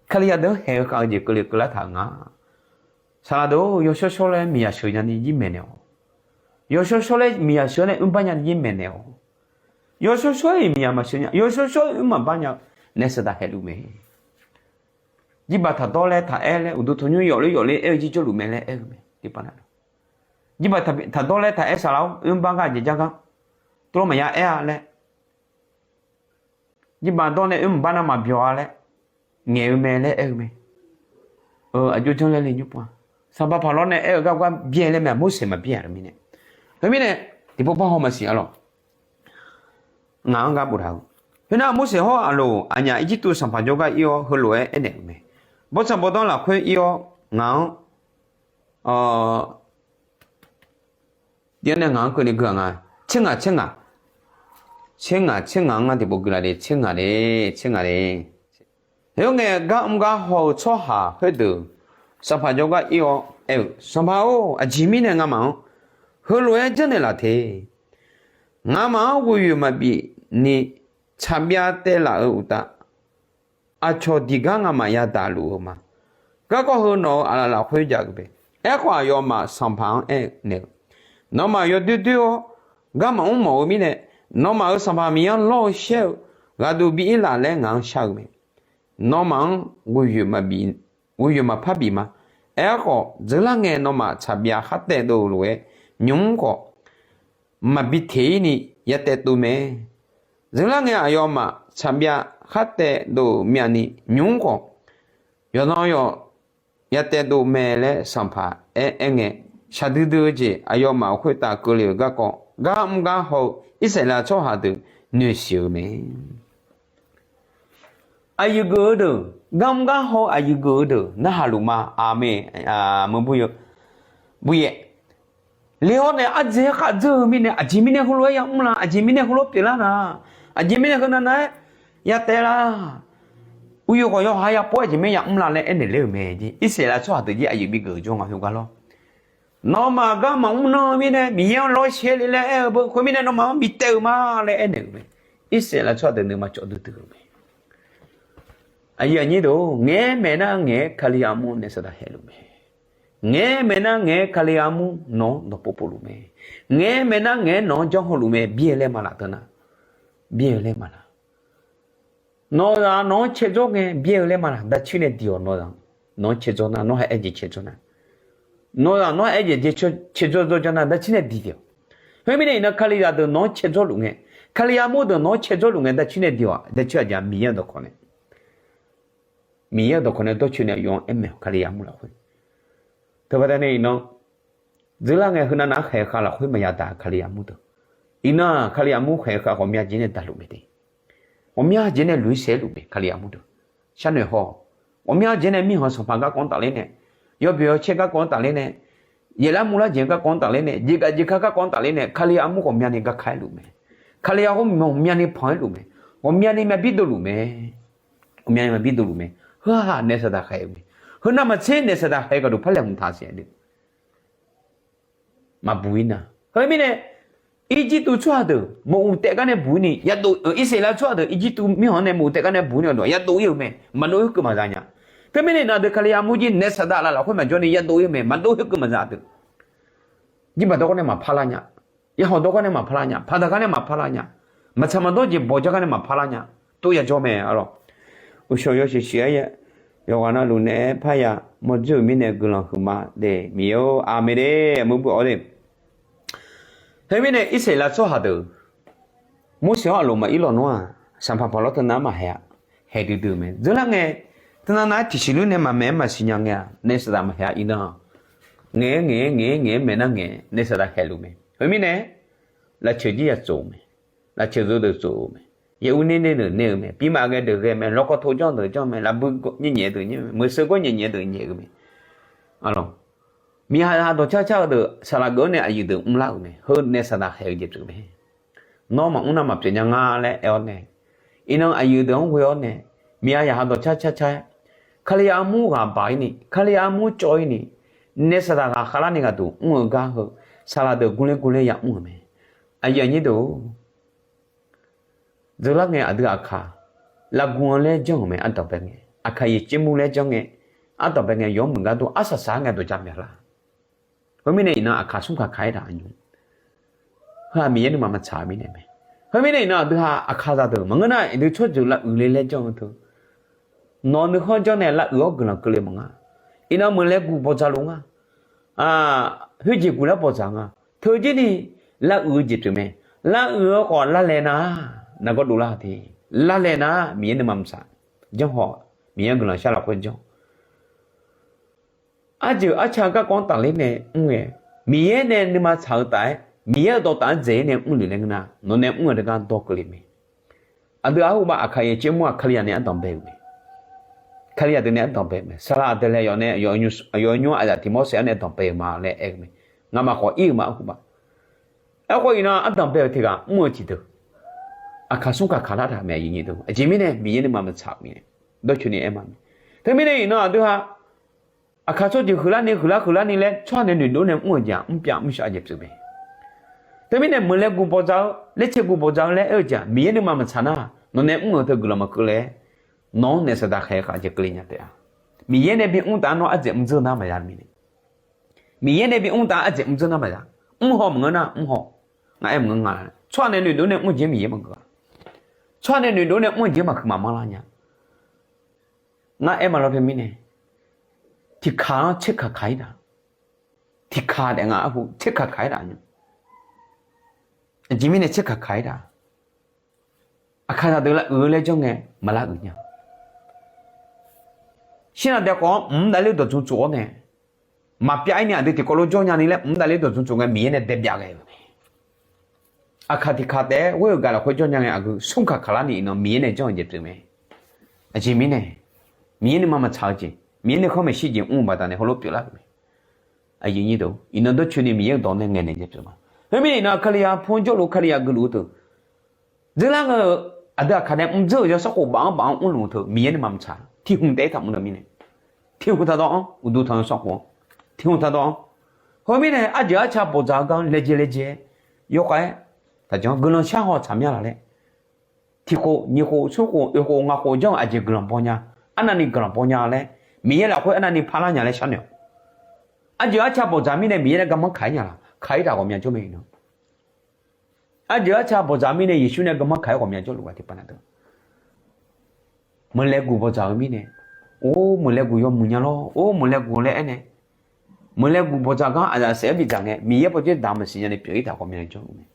Kalizaq deuq-anr haeq-eu khav-eu jeq keuvle keuvlar taq-euq nga. Saqlaq deuq-or, yawshawr shawr laer miqyaq sheuq nyani jir maeqnaeq-awq. Yawshawr shawr laer miqyaq sheuq-awr nae oermr bar nyani jir maeqnaeq-awq. Yawshawr shawr-iq miqyaq maqsheuq nya, yawshawr shawr-iq oermr maqbar nya-eu naef Saqdaq haeqluf mae. Jirbaq taqdawr laer taq-aer laer, uqduq tanqnymr yawfler yawfler aer-eu jir jawrluf mae laer aer-eu mae. Jirbaq taqdawr laer taq-aer saqlaq-or, oermr bar gar jeq jar gar, tuvlanr maqya aer-a laer, jirbaq dawr nae oermr bar nar maqbyawq-a laer ngaeq-eu mae laer aer-eu mae. Aqjox janr laer le nymr pov-a. Sanqpaq Paqlawr nae aer-eu gar gar byaer laer mae, Morseq maqbyaer-a mirnae. Khoermirnae, tiqpov par haw maqsiq arlawq. Ngaq-anr gar boftaq-eu. Khoernar, Morseq hawr Aqloq aqnyaf Irjirtuv sanqpaq jawrgar ir-awr, heulof-aer aernaeq-euq mae. Bawrtsanq bawrdanr lafkhoer ir-awr, ngaq-anr, a, tirnae ngaq-anr keuvni gui-aq nga. Tser ngaq, tser ngaq, tser ngaq, tser ngaq-anr ngar tiqpov guilaf de, tser ngaq de, tser ngaq de. Khoerngae, gar mr gar haw-eu tsawrhaq khoerdeuq sanqpaq jawrgar ir-awr aer-eu, Sanqpaq-or, aqjeq mirnae ngamaf-anr heulof-aer janrnaeq laf te. Ngamaf-anr ghofyoeq maqbif ni tsaqbyav taev laf-eu uqtaf, aqcawq diq gar ngamaf yadaq luf-eu ma. Garkawv heu nawq-euq aqlaf lafkhoer jav-eu mae. Aerkhawf, aqyawfmaf sanqpaq-anr aernaeq-eu, Nawmaf yawdoer doer-awr gar maqmr mawf-eu mirnae, nawmaf-euq Sanqpaq Miqyaer-anr lawr-eu shaer-eu ghaqduq bi-ir laf laer ngaq-anr shar-eu mae. Nawmaf-anr ghofyoeq maqpar bif ma. Aerkhawf, dzeur lar ngae nawmaf tsaqbyav khar taev dov-eu lof-aer, nymq-mr khawf maqbi teq-ir ni ya taev dov mae. Dzeur lar ngae aqyawfmaf tsaqbyav khar taev dov-euq myavni, nymq-mr khawf yawqnan yawq ya taev dov mae laer sanqpaq aer aer ngae, shaqdui dui-eu jeq aqyawfmaf khoertav keuvle-euq garkawv, gar mr gar haw-eu Irsaqleqlav tsawrhaq deuq noeqsiq-euq mae. Aqyuif geuf-eu deuq, garmr garhaw-eu aqyuif geuf-eu deuq narhaq luf ma. Aqmeq. Meuq buyaer. Le-awr nae ardzaeq-aer khavdzeur-eu mirnae, aqjeq mirnae heulof-aer yamr la? Aqjeq mirnae heulof pyeuflar la? Aqjeq mirnae heunav nav-aer yataev la? Uqyuif khawf yawqha yapov-aer aqjeq mirnae yamr la laer aernaeq ler-euq mae. Irsaqleqlav tsawrhaq deuq jir aqyuif bigeuf-eu jawr nga. Khoergar lawr, nawmaf gar maqmr nan-eu mirnae Miqyaer-anr lawr shaer le laer aer-eu beu, khoermirnae nawmaf-anr bi taev-eu ma laer aernaeq-euq mae. Irsaqleqlav tsawrhaq deuq nuima cawv duidui-euq mae. Aqyuif aqnyir deuq, ngaeq-aer maeq nar ngaeq-aer Kali armur naef saqdaq haeq luf mae. Ngaeq-aer maeq nar ngaeq-aer Kali armur nawq-anr dawqpov povluf mae. Ngaeq-aer maeq nar ngaeq-aer nawq-anr janr hawluf mae. Byaer-eu laer ma laf teu nar, byaer-eu laer ma laf. Nawqzaq nawq-anr caedzawr ngae byaer-eu laer ma laf. Darcir nae diq-awq. Nawqzaq nawq-anr caedzawr nar, nawr ha aer jeq caedzawr nar, nawqzaq nawr ha aer jeq caedzawr dzawrdzawr nar, darcir nae diq-awq. Khoermirnae iqnan Kalizaq deuq nawq-anr caedzawrluf ngae, Kali armur deuq nawq-anr caedzawrluf ngae, darcir nae diq-awq. Darcir aqjeq-aq, Miqyaer-euq dawqkawq nae, Miqyaer-euq dawqkawq nae dawrcoeni aqyawf-anr aer maeq-awq. Kali armur lafkhoer teubaqda nae iqnan dzeurlar ngae, heunav nav-anr khaeq-eu khav lafkhoer maqya daq-eu Kali armur deuq. Iqnan-aq, Kali armur khaeq-eu khav ghawqmya jeq nae daqluf mae de. Ghawqmya jeq nae loeq saeq-aer luf mae. Kali armur deuq sharnoeq haw-awq. Ghawqmya jeq nae mirkhanq sanqpaq garkawv-anr tafler nae, yawbyoeq yawcaer garkawv-anr tafler nae, yaeflar murlar jeq garkawv-anr tafler nae, jeqgaf jeqka garkawv-anr tafler nae, Kali armur ghawqmyani garka-aer luf mae. Kali armur ghawqmyani panq-aer luf mae. Ghawqmyani myavbir dovluf mae. Ghawqmyani myavbir dovluf mae. Heu-aq naef saqdaq khaeq-eu mae. Heu navmaqtser naef saqdaq khaeq-eu gharduq par laeqhmq taq siq-a de. Maqbuq-ir nar. Khoermirnae, Irjirtuv tsawrhaq deuq maquf taef gar nae buq-ir ni, yadov, Irsaqleqlav tsawrhaq deuq Irjirtuv mirkhanq nae maquf taef gar nae buq-ir ni, yadov-ir-euq mae. Maqdov-ir heukeuvmaqza nya. Teumirnae iqnan aqdui Kali armur jir naef saqdaq laf lafkhoer maqjawr ni yadov-ir-eu mae. Maqdov-ir heukeuvmaqza deuq. Jirbaq dawr gar nae maqpar lar nya. Yahawq dawr gar nae maqpar lar nya. Paqdaq gar nae maqpar lar nya. Maqtsaq maqdawr jeq bawqjar gar nae maqpar lar nya. Tov yajawr mae arlawq. Uqshawq yawshuif shuif-aer yawqghaq navluf naeq-aer parya mawrdzoer-euq mirnae guiqlanq huiqma de. Miqyaer-or, aqmeq de. Meuq buq-awr de. Khoermirnae Irsaqleqlav tsawrhaq deuq Morseq-anr aqloq maqir lawq nar-aq, sanqpaq paqlawr teunav-anr maqhaeq-a. Haeq duidui-euq mae. Dzeurlar ngae, teunav nav-aer tiqsiq lur nae maqmaeq-aer maqsiq nya ngae-aq, naef saqdaq maqhaeq-a. Iqnan ngaeq-aer ngaeq-aer ngaeq-aer ngaeq-aer maeq nar ngaeq-aer naef saqdaq haeq luf mae. Khoermirnae, lafceuq jir ya tsof-eu mae. Lafceuq zeu deuq tsof-eu mae. Yaeq ur ner ner deuq ner-eu mae. Pirma ghae deuq ghae mae. Lawrkawv to janr deuq janr mae. Lafbui nyaef nyaef deuq nyaef mae. Meuqseu gawr nyaef nyaef deuq nyaef-eu mae. Arlawq, miqha ha dawqcar car-eu deuq saqlaq geuf-awr nae aqyuif deuq mrlar-euq mae. Heu naef saqdaq haeq-eu jeq pyeuf mae. Nawr maqmr nar maqpyeuf nya nga laer aer-awr nae, iqnan aqyuif deuq-anr ghoe-awr nae, miqha yaqha dawqcar car car-aer, Kali armur ghaq baq-ir ni, Kali armur cawv-ir ni, naef saqdaq ghaqkhav larni gharduq mr-eu gar heu, saqlaq deuq gurler gurler yamr-euq mae. Aqyuif aqnyir deuq-or, dzeurlar ngae aqdui aqkaq lavgu-anr laer janr-euq mae. Ardanqbae ngae, aqkaq yaeq caer mur laer janr ngae, ardanqbae ngae yawmuiq gar dur arsaq saq-aer ngae dawqja myav lar. Khoermirnae iqnan aqkaq smr kaq kaq-aer taq aqnymr. Heu-aq Miqyaer nuima maqtsaq-eu mirnae mae. Khoermirnae iqnan aqdui ha aqkaqzaq deuq maqngeur nar, aqdui tsawrjeuq lavuiq le laer janr-eu teu, nawq-eu nuikhanr janr nae lavuiq-awr guiqlanq keuvle maqnga. Iqnan meuq laer gu bawdzaq luf nga. Khoerjeq guq laer bawdzaq nga. Teujir ni lavuiq-eu jeq pyeuf mae. Lavuiq-eu khawf lavlaeq nar, nargawr dovlar te. Lavlaeq nar Miqyaer nuima maqtsaq. Janr haw, Miqyaer guiqlanq shar lafkhoer janr. Arjeuq arca garkawv-anr tafler nae mr ngae, Miqyaer nae nuima tsaq-eu taf-aer, Miqyaer-euq dawqtaf-anr dzaeq-ir nae mr luf laer ngeur nar, nawq nae mr-eu teugar dawr keuvle mae. Aqdui arhubav aqkaq yaeq caer mur-aq Kalizaq nae ardanq bae-euq mae. Kalizaq deuq nae ardanq bae-euq mae. Saqlaq aqdui laeq yawf nae, yawf nymr aqyawf nymr aqzaf tiq mawr saef-awr nae danq bae-euq ma laer aer-eu mae. Ngamaf khawf ir-eu ma arhubav. Aerkhawf iqnan ardanq bae-euq tiq ghaq mr-eu tiqdeuq, aqkaq smr kaq kaq lar taq mae. Aqyuif nyi deuq, aqjeq mirnae Miqyaer nuima maqtsaq-euq mirnae, dawrcoeni aer ma mae. Teumirnae iqnan aqdui ha aqkaq tsawrjeuq huiqlar ni huiqlar huiqlar ni laer tsawrhaq nae noeqdov nae mr-eu jeq-aq, mr pyav mr shaf jeq pyeuf mae. Teumirnae meuq laer gu bawdzaq-eu, laer caer gu bawdzaq-eu laer aer-eu jeq-aq, Miqyaer nuima maqtsaq nar, nawq nae mr-euq teu guiqlanq maqkeuv laer, nawq-anr naef saqdaq khaeq-eu khaq jeq keuvle nya taef-a. Miqyaer nae bi mr taf-anr nawr ardzaeq mr dzeur nar maqya mirnae, Miqyaer nae bi mr taf-anr ardzaeq mr dzeur nar maqya. Mr haw maqngeur nar mr haw. Ngar aer maqngeur nga. Tsawrhaq nae noeqdov nae mr-eu jeq Miqyaer maqgeuf-a. Tsawrhaq nae noeqdov nae mr-eu jeq maqhuiq maqmanr lar nya. Ngar aer ma lawr teumirnae, tiqkaq-anr tserkaq kaq-ir taq. Tiqkaq taef nga arhu tserkaq kaq-ir taq nya. Aqjeq mirnae tserkaq kaq-ir taq. Aqkaqzaq deuq lavuiq-eu laer janr ngae maqlavuiq nya. Shirnav dae khawf-anr mq mr davler dawqdzmq tsof-awr nae, maqpyav-ir ni aqdui tiqkawv lof jawr nya ni laer mq mr davler dawqdzmq tsof ngae Miqyaer nae dae byav ghae-euq mae. Aqkaq tiqkaq taef-aer ghoer-euq gaq lafkhoer jawr nya ngae aqgeu smr kaq kaq lar ni iqnan Miqyaer nae janr-eu jeq pyeuf mae. Aqjeq mirnae, Miqyaer nuima maqtsaq-eu jeq, Miqyaer nuikhanr maeqshi jeq mr-eu baqdanae heulof pyeuflar-euq mae. Aqyuif nyir deuq, iqnan dawrcoeni Miqyaer-euq dawq nae ngaeqnaeq jeq pyeuf ma. Khoermirnae iqnan Kalizaq pur-anr jawrluf Kalizaq geufluf-eu deuq, dzeurlar-eu aqdui aqkaq nae mrdzeur-euq yawsanr khof baf-anr baf-anr mrluf-eu teu Miqyaer nuima maqtsaq. Tiq hmq taef-aer taqmr-eu mirnae, tiq hmq taqdawv-anr uqduq tanq-eu sanrkhof-anr, tiq hmq taqdawv-anr. Khoermirnae arjeuq arca bawqdzaq-eu gar laejae laejae-aer yawkhav-aer taqjanr-anr guiqlanq shar haw tsaq mya laf laer, tiq khof nyiq khof smr khof oeq khof ngaq khof janr-eu aqjeq guiqlanq baw nya, arnavni guiqlanq baw nya laer, Miqyaer lafkhoer arnavni parlar nya laer sharnoeq-awq. Arjeuq arca bawqdzaq mirnae Miqyaer nae garmanr kaq-ir nya laf, kaq-ir taq ghawqmya jawr mae iqnan. Arjeuq arca bawqdzaq mirnae Yeqsur nae garmanr kaq-ir ghawqmya jawrluf-a tiqpav na deuq, meuqlaeqguq bawqdzaq-eu mirnae, or meuqlaeqguq yawmuiq nya lor, or meuqlaeqguq laer aernae, meuqlaeqguq bawqdzaq gar aqzaf saef-aer bidzaq ngae Miqyaer pawdzer daq maqsiq nyani pyeuf-ir taq ghawqmya jawrluf mae.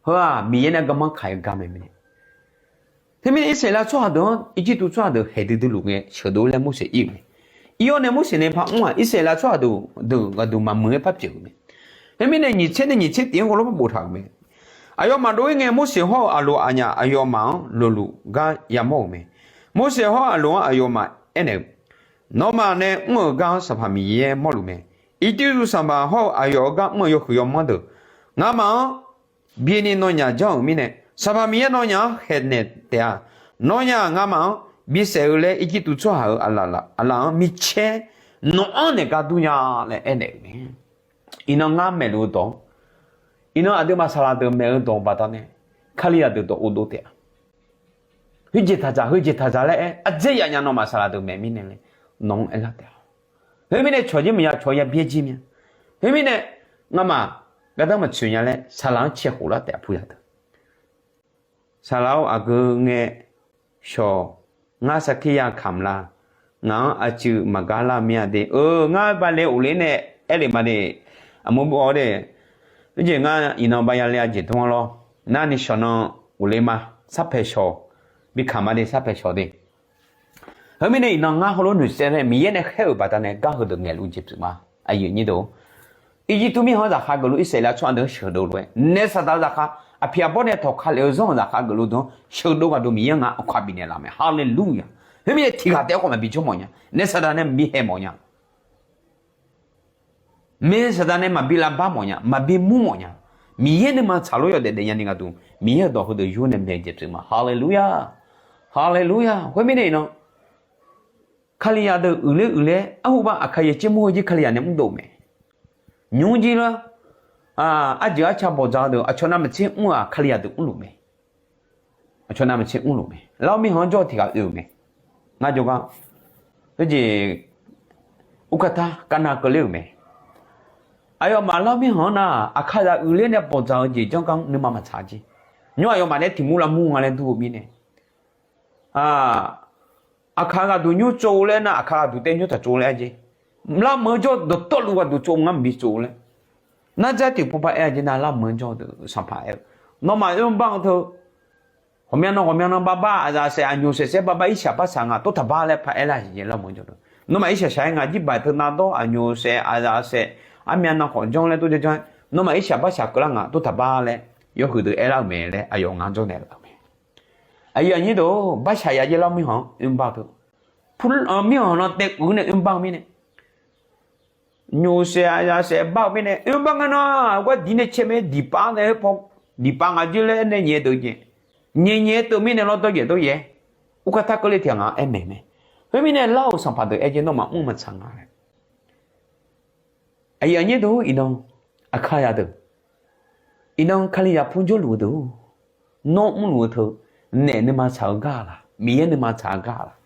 Heu-aq Miqyaer nae garmanr kaq-ir gar mae mirnae. Teumirnae Irsaqleqlav tsawrhaq deuq-anr Irjirtuv tsawrhaq deuq haeqdui dui luf ngae sheuqdov laer Morseq ir-euq mae. Ir-awr nae Morseq nae par mr-aq Irsaqleqlav tsawrhaq deuq deuq ghaqduq maqmuiq-aer par pyeuf-euq mae. Khoermirnae nyiq tser nae nyiq tser tif-anr heulof-aer boftaq-euq mae. Aqyawfmaf dov-ir ngae Morseq hawr-eu Aqloq aqnyaf aqyawfmaf-anr lofluf gar yamawr-euq mae. Morseq hawr Aqloq-anr aqyawfmaf aernaeq-eu, Nawmaf nae mr-euq gar-anr Sanqpaq Miqyaer mawrluf mae. Irjirtuv sanqpaq hawr-eu aqyawf-euq gar mr-eu yawhuiq yawmanr deuq, ngamaf-anr bini nawnyaf janr-euq mirnae, Sanqpaq Miqyaer nawnyaf-anr khaeqnaeq taef-a. Nawnyaf ngamaf-anr bisaef-eu laer Irjirtuv tsawrhaq-euq aqlaf-anr micaer nawq-anr naeq gar dur nya laer aernaeq-euq mae. Iqnan ngar maeqluf-eu dawq-anr, iqnan aqduimaf saqlaq deuq maeq-eu dawq baqdanae Kalizaq deuq dawq ghofdov taef-a. Khoerjeq taqdzaq, khoerjeq taqdzaq laer aer ardzer yaf nya nawmaf saqlaq deuq maeq mirnae laer nawq-anr aerlar taef-a. Khoermirnae cawq jir maqya cawq ya byaer jir mya. Khoermirnae ngamaf gardanr maqtsoeq nya laer saqlaq-anr cae khof lar taef-a puyaq deuq. Saqlaq-or aqgeu ngae shawq, ngar sarkir ya kamq la, ngaq-anr aqcuiv maqgar lar mir-a de. Eu, ngar bale ghofler nae aerle ma de. Aqmur bawr de, khoerjeq ngar iqnan ba yale-a jeq dmr-anr lawr. Narni shawq nan ghofler ma, sarpaeq shawq, bi kamq ma de sarpaeq shawq de. Khoermirnae iqnan ngar heulof noeqtsaev nae Miqyaer nae khaer-euq baqdanae gar heudeuq ngaeqluf jeq pyeuf ma. Aqyuif nyir deuq-or, Irjirtuv mirkhanq-anr zaqkhav geufluf Irsaqleqlav tsawrhaq deuq-anr sheuqdov lof-aer naef saqdaq zaqkhav aqpiq aqbawr nae tawqka lef-eu zanr-euq zaqkhav geufluf deuq-anr sheuqdov ghaq deuq Miqyaer ngaq-anr aqkaq bifnaeq laf mae. Haleluya! Khoermirnae tiq ghaq taef-aer khawf maqbi jawr mawf nya. Naef saqdaq nae maqbi haeq mawf nya. Mae saqdaq nae maqbi lavbar mawf nya, maqbi mur mawf nya. Miqyaer nuima tsaqlof yawdaef daef nyani gharduq Miqyaer-euq dawq heudeuq yur nae maeq jeq pyeuf ma. Haleluya! Haleluya! Khoermirnae iqnan Kalizaq deuq uiqler uiqler-aer arhuba aqkaqyaer jir mur-eu jir Kalizaq nae mrdov-eu mae. Nymr jir lar, arjeuq arca bawqdzaq-eu deuq aqcawq navmaqtser mr-aq Kalizaq deuq mrluf mae. Aqcawq navmaqtser mrluf mae. Lar-awr mirkhanq-anr jawr-eu tiq ghaq oe-euq mae. Ngar jawrgar, khoerjeq, urkatar kavnav keuvler-euq mae. Aqyawfmaf lar-awr mirkhanq-anr nar-aq aqkaqzaq uiqler nae bawqdzaq-eu jeq janr gar nuima maqtsaq jeq. Nymr aqyawfmaf nae tiq mur lavmur nga laer dur-eu mirnae, aqkaq ghaqduq nymr tsov laer nar aqkaq ghaqduq taev nymr taq tsov laer-a jeq. Lar meuq-anr jawr dawqtawvluf ghaqduq tsov ngar maqbi tsov laer. Nardzar tiqpov par aer-a jeq nar lar meuq-anr jawr deuq sanqpaq aer-eu, nawmaf oermr bar-eu teu ghawqmya nan ghawqmya nan barbar aqzaf saef aqnyoq saef saef barbar irshaq barshaq ngaq tov taq bar laer par aer lar-a jeq lar meuq-anr jawr deuq. Nawmaf irshaq shaq-aer ngaq jirbaq teu navdawr aqnyoq saef aqzaf saef armya nan khawf janr laer tov janr janr-aer nawmaf irshaq barshaq keuvlar ngaq tov taq bar laer yawhuiq deuq aer lar-euq mae laer aqyawf ngaq-anr jawr naeq laf-euq mae. Aqyuif aqnyir deuq-or, barshaq ya jeq lar mirkhanq-anr oermr bar-eu teu, mirkhanq nan taev uiq nae oermr bar-eu mirnae, nyoq saef aqzaf saef bar-eu mirnae oermr bar nga nar, gar diq nae cae mae diqpav nae paw, diqpav ngaq jir laer nae nyaef deuq jeq, nyaef nyaef teuv mirnae lawr dawr yaeq dawr yaeq-aer, urkatar keuvle tiq ghaq ngaq-anr aer maeq mae. Khoermirnae lar-euq sanqpaq deuq aer jeq nawmaf mr maqtsaq nga laer. Aqyuif aqnyir deuq-or, iqnan aqkaqzaq deuq, iqnan Kalizaq pur jawrluf-eu deuq-or, nawr mrluf-eu teu naef nuima tsaq-eu gar-a laq, Miqyaer nuima tsaq-eu gar-a laq.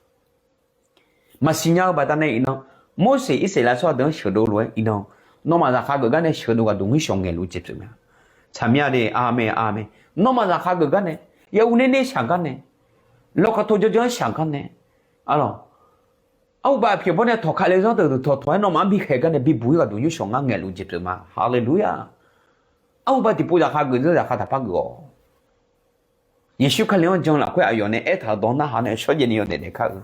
Maqsiq nya-eu baqdanae iqnan, Morseq Irsaqleqlav tsawrhaq deuq-anr sheuqdov lof-aer iqnan, nawmaf zaqkhav geuf gar nae sheuqdov ghaqduq ngir shawq ngaeqluf jeq pyeuf mae. Tsaqmya de, aqmeq aqmeq. Nawmaf zaqkhav geuf gar nae, yahuv nae nae shaq gar nae, lawqkaq tov janr janr-aer shaq gar nae, arlawq, arhuba aqpiq aqbawr nae tawqka le zanr deuq deuq tawqtawq-aer nawmaf-anr bikhaeq gar nae bibuq-ir ghaqduq nymrshawq ngar ngaeqluf jeq pyeuf ma. Haleluya! Arhuba tiqpov zaqkhav geuf zanr zaqkhav taqpar geuf-awq. Yeqsur Kali-anr jan lafkhoer aqyawf nae aertaq-euq dawq narhaq nae shawrjaev ni yawdaef daef kar-eu,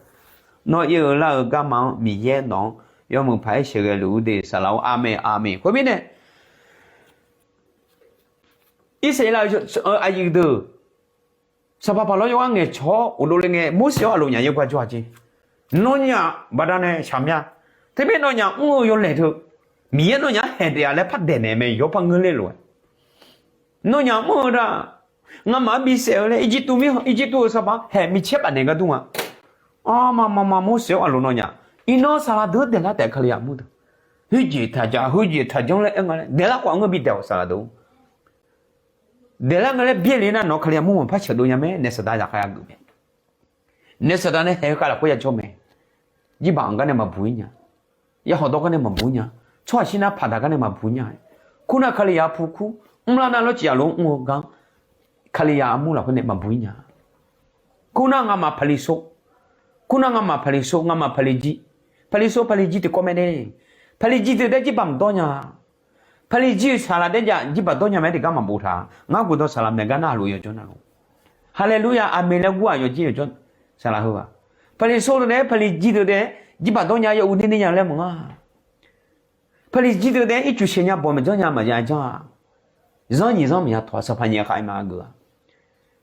nawr ir-eu lar-eu garma-anr Miqyaer nawq-anr yawmuiq paq-aer sheuqghae luf-ur de saqlaq-or, aqmeq aqmeq. Khoermirnae, Irsaqleqlav-eu aqyuif deuq Sanqpaq Paqlawr yawqghaq ngaeqcawq-awr ghofdov le ngae, Morseq-awr aqloq nyaf yaergawr jawr-a jeq. Nawnyaf baqdanae shaqmya. Teumirnae nawnyaf mr-eu yawlaeq teu, Miqyaer nawnyaf-anr haeq daef-a laer par daeqnaeq mae, yawr par ngeur ler lof-aer. Nawnyaf mr-eu da, ngamaf-anr bisaef-eu laer Irjirtuv mir, Irjirtuv-euq sanqpaq haeq micaer bafnaeq gar dur nga. Armama Morseq-anr aqloq nawnyaf, iqnan saqlaq deuq-anr daeqlar taef Kalizaq mur deuq. Khoerjeq taqja, khoerjeq taqjanr laer aer nga laer daeqlar khawf ngeur bi daeq-awq saqlaq deuq. Daeqlar nga laer byaerle nar nawq-eu Kalizaq mur maqpar sheuqdov nya mae, naef saqdaq zaqkhav yageuf mae. Naef saqdaq nae haeq-eu khav lafkhoer yajawr mae. Jirbaq anq gar nae maqbuq-ir nya. Yarhawq dawr gar nae maqbuq-ir nya. Tsawrhaq shir nar paqdaq gar nae maqbuq-ir nya. Kurnar Kalizaq pu kur, mrlar nar lawrcif yaqlof-anr mr-eu gar, Kalizaq armur lafkhoer nae maqbuq-ir nya. Kurnar ngamaf paqliqsor, kurnar ngamaf paqliqsor, ngamaf paqliqjir. Paqliqsor paqliqjir tiqkawv mae de. Paqliqjir deuq taef-aer jirbaq maqdawr nya. Paqliqjir-euq saqlaq taef-aer ja jirbaq dawr nya mae, tiqgar maqbof taq. Ngar guqdawq saqlaq maeq gar nar aqloq yawjawr nar lor. Haleluya, aqmeq laer gur-aq yawjir yawjawr saqlaq heu-aq. Paqliqsor deuq taef-aer paqliqjir deuq taef-aer jirbaq dawr nya, yaw uq ner ner nya laer maqngar. Paqliqjir deuq taef-aer ircuf sheuq nya, bawq maqjanr nya, maqya janr-a. Zanr nyiq zanr maqya tawq-a, sanqpaq nyiq khav-aer ma geuf-a.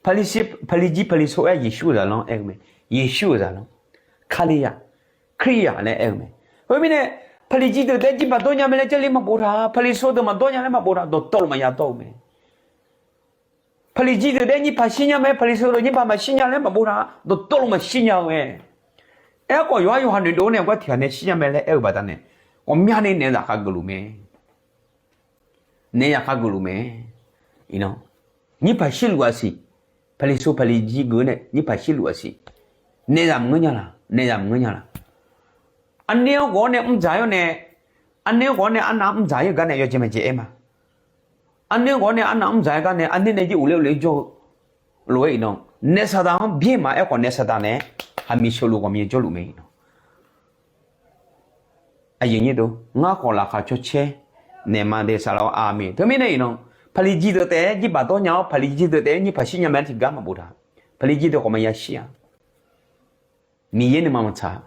Paqliqjir paqliqsor-aer Yeqsur-euq zaqlanr aer-eu mae. Yeqsur-euq zaqlanr, Kalizaq, Kalizaq laer aer-eu mae. Khoermirnae, paqliqjir deuq taef-aer jirbaq dawr nya mae laer jarle maqbof taq. Paqliqsor deuq maqdawr nya laer maqbof taq, dawqtawvluf maqya dawr-eu mae. Paqliqjir deuq taef-aer nyirpaq shir nya mae, paqliqsor deuq nyirpaq maqshir nya laer maqbof taq, dawqtawvluf maqshir nya-eu mae. Aerkhawf yawqha yawqha noeqdov nae gar tiqghaq nae shir nya mae laer aer-eu baqdanae, ghawqmyani naef zafkhav geufluf mae. Naef zafkhav geufluf mae. Iqnan, nyirpaq shirluf-aq siq. Paqliqsor paqliqjir geuf-eu nae nyirpaq shirluf-aq siq. Naef zaf maqngeur nya laq, naef zaf maqngeur nya laq. Arner-anr ghawf-awr nae mrdzaq-aer-awr nae, arner-anr ghawf-awr nae arnav mrdzaq-aer-eu gar nae yawjeq maqjeq aer ma. Arner-anr ghawf-awr nae arnav mrdzaq-aer gar nae arner nae jir uqler uqler jawr-eu lof-aer iqnan, naef saqdaq-anr byaer maqaer khawf naef saqdaq naeq-aer haqmiq sheuqluf ghawqmya jawrluf mae iqnan. Aqyuif nyir deuq, ngar khawf laqkhaq cawcaer naeq ma de saqlaq-awr aqmeq. Teumirnae iqnan, paqliqjir deuq taef-aer jirbaq dawr nya-awr paqliqjir deuq taef-aer nyirpaq shir nya mae laer tiqgar maqbof taq. Paqliqjir deuq khawf maqya shir-a. Miqyaer nuima maqtsaq.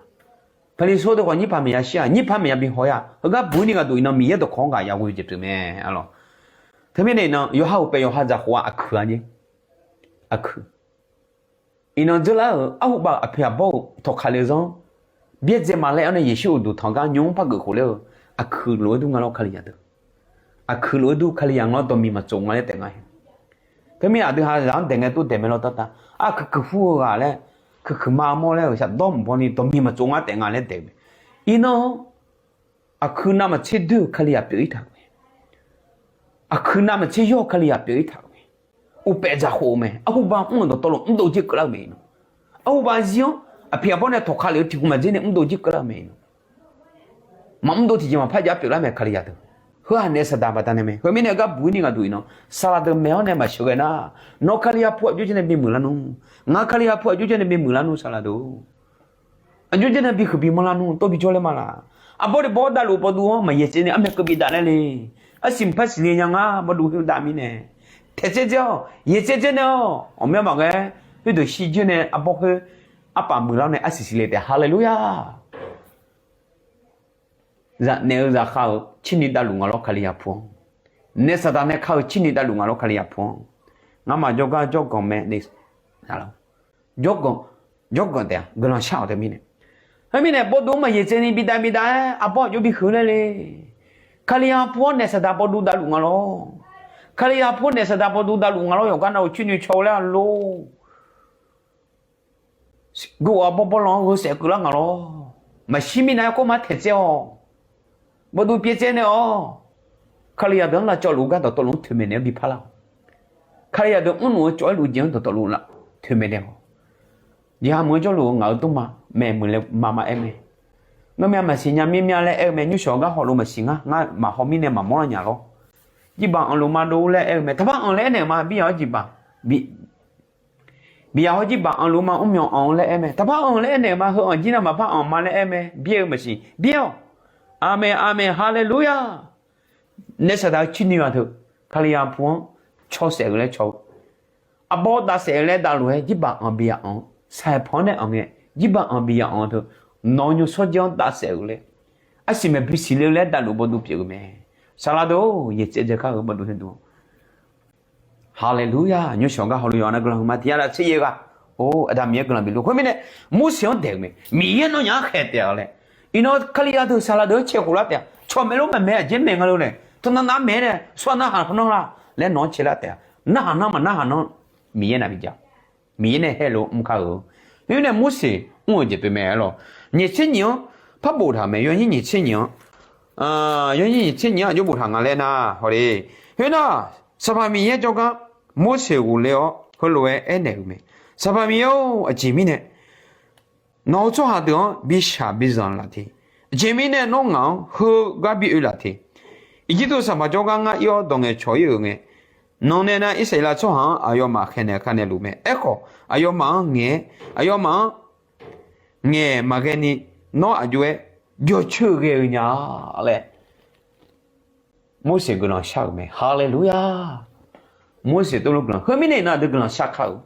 Paqliqsor deuq khawf nyirpaq maqya shir-a, nyirpaq maqya bi haw-ir-a. Heugar buq-ir ni gharduq iqnan Miqyaer dawqkawq-anr ghaq ya ghoe jeq pyeuf mae. Arlawq, teumirnae iqnan yawqha uqpaef yawqha dzaqkhof-a aqkuiq-a jeq. Aqkuiq. Iqnan dzeurlar-euq arhuba-euq aqpoeq aqbawr-euq tawqkaq le-eu zanr, byaerdzae ma laer-awr nae Yeqsur uqduq tanq gar nymr par geuf khof ler-eu, aqkuiq lof-aer dur nga lawr Kalizaq deuq. Aqkuiq lof-aer dur Kalizaq ngar dawqmiq maqtsov nga laer taef nga. Teumirnae aqdui ha zaq-anr daeq ngae tov daeq mae lawr dartav. Aqkuiq kuiq hur-eu ghaq laer, kuiq kuiq ma mawr laer-euq shafdawr mqbaw ni dawqmiq maqtsov ngar taef nga laer daeq-eu mae. Iqnan, aqkuiq navmaqtser doer-euq Kalizaq pyeuf-ir taq-euq mae. Aqkuiq navmaqtser yawr-eu Kalizaq pyeuf-ir taq-euq mae. Uqpaef dzaqkhof-eu mae. Arhuba mr-euq dawqtawvluf mrdov jir keuvlar-eu mae iqnan. Arhuba zir-anr aqpoeq aqbawr nae tawqkaq le-eu tiq ghaq maqdzer nae mrdov jir keuvlar-eu mae iqnan. Maqmrdov tiqjeq maqpar jav pyeuflar mae Kalizaq deuq. Heu-aq naef saqdaq baqdanae mae. Khoermirnae gar buq-ir ni gharduq iqnan, saqlaq deuq maeq-awr nae maqsheuqghae nar, nawq Kalizaq pu aqjox jaer nae bimuiq lar nmr, ngaq Kalizaq pu aqjox jaer nae bimuiq lar nmr saqlaq deuq. Aqjox jaer nae bihuiq bimawr lar nmr, tov bijawr laer ma laq. Aqbawr tiq bawr-awr davluf bawduv-anr maqyaeq tsaev ni armyav keuv bidaf laer le. Arsiq maqpar siqle nya ngar bawduv khoer dav mirnae. Taeq tsaev dzaer-awq, yaeq tsaev dzaer nae-awq, ghawqmya maqghae. Khoerdeuq shirjuir nae arbawr khoer arpaf muiqlar nae arsiq siqle taef. Haleluya! Zaqnaeq-eu zaqkhav-euq cirni davluf nga lawr Kalizaq pu-anr. Naef saqdaq nae ka-euq cirni davluf nga lawr Kalizaq pu-anr. Ngamaf jawrgar jawrganq mae. Jawrganq, jawrganq taef-a guiqlanq shar-awq tae mirnae. Khoermirnae bawduv-anr maqyaeq tsaev ni bidav bidav-aer aqbawr aqjox bihuiq laer le. Kalizaq pu-anr naef saqdaq bawduv davluf nga lawr. Kalizaq pu-anr naef saqdaq bawduv davluf nga lawr yawqgar nav-euq cirni caw-eu laer-a lor. Guv-awq bawrbawr lan-anr gheu saef keuvlar nga lawr. Maqshir mirnav-aer kawrmar taeq tsaev-awq. Bawduv pyaev tsaev nae-awq. Kalizaq deuq-anr lavcawv luf-eu gar dawqtawvluf-anr toeqmaeq naeq-anr bi parlar-awq. Kalizaq deuq mrluf-eu cawv-aer luf jeq-anr dawqtawvluf toeqmaeq naeq-awq. Jeqha meuq-anr jawrluf-eu ngaq-euq dmrma maeqmuiq laer mama aer mae. Ngeurmya maqsiq nya mirmya laer aer-eu mae. Nymrshawq gar hawluf maqsiq ngar, ngar maqhaw mirnae maqmawr lar nya lawr. Jirbaq anqluf ma dov laer aer-eu mae. Taqpar anq laer aernaeq-euq ma, biya-awr jirbaq. Biya hawr jirbaq anqluf ma mrmyawq anq-eu laer aer mae. Taqpar anq laer aernaeq-euq ma, heu anq jir nar maqpar anq ma laer aer mae. Byaer-eu maqsiq byaer-awq. Aqmeq aqmeq haleluya. Naef saqdaq-eu cirni ghaq teu, Kalizaq pu-anr caw saef-eu laer caw-eu, arbawr dav saef-eu laer dav lof-aer jirbaq anq biya anq-eu saqpanq-anr nae anq ngae, jirbaq anq biya anq-eu teu, nawq-eu nymrshawr jir-anr dav saef-eu laer, arsiq maeqbi siqle-eu laer dav luf bawduv pyeuf-eu mae. Saqlaq deuq-or, yaeq tsaev dzae kar-eu bawduv nae dov. Haleluya! Nymrshawq gar hawluf yawqha-anr guiqlanq huiqma tiqnya laf tser yaer ghaq. Or, Aqda Miqyaer guiqlanq bifluf khoermirnae, Morseq-anr daeq-euq mae. Miqyaer nawnyaf-anr khaeq taef-a laer. Iqnan Kalizaq deuq saqlaq deuq-anr caeqkhof lar taef-a. Cawq maeq lof maqmaeq aqjeq maeq nga lof nae, tawnav nav maeq nae tsawrhaq narhaq nanr la laer nawq-anr caelar taef-a. Narhaq nanr maqnarhaq nanr Miqyaer navbi jav. Miqyaer nae haeq lof mr kar-euq. Khoermirnae Morseq mr-euq jeq pyeuf mae-a lawq. Nyiq tser nyiq-anr par boftaq-euq mae. Yawnyir nyiq tser nyiq-anr, yawnyir nyiq tser nyiq-anr aqjox boftaq nga laer nar hawle. Khoernar, Sanqpaq Miqyaer jawrgar Morseq ghofler-awr heulof-aer aernaeq-euq mae. Sanqpaq Miqyaer-or, aqjeq mirnae nawq-euq tsawrhaq deuq-anr bi shaq bi zanq laf te. Aqjeq mirnae nawr ngaq-anr heugar bi oe laf te. Irjirtuv sanqpaq jawrgar ngar ir-awr dawq ngaeqcawq ir-euq ngae, nawq nae nar Irsaqleqlav tsawrhaq-anr aqyawfmaf khaeqnaeq kharnaeq luf mae. Aerkhawf, aqyawfmaf-anr ngaeq-aer, aqyawfmaf-anr ngaeq maqghae ni, nawr aqjox-aer jawrcoer ghae-eu nya laer Morseq guiqlanq shar-euq mae. Haleluya! Morseq tov lof guiqlanq. Heumirnae iqnan aqdui guiqlanq shar kar-eu.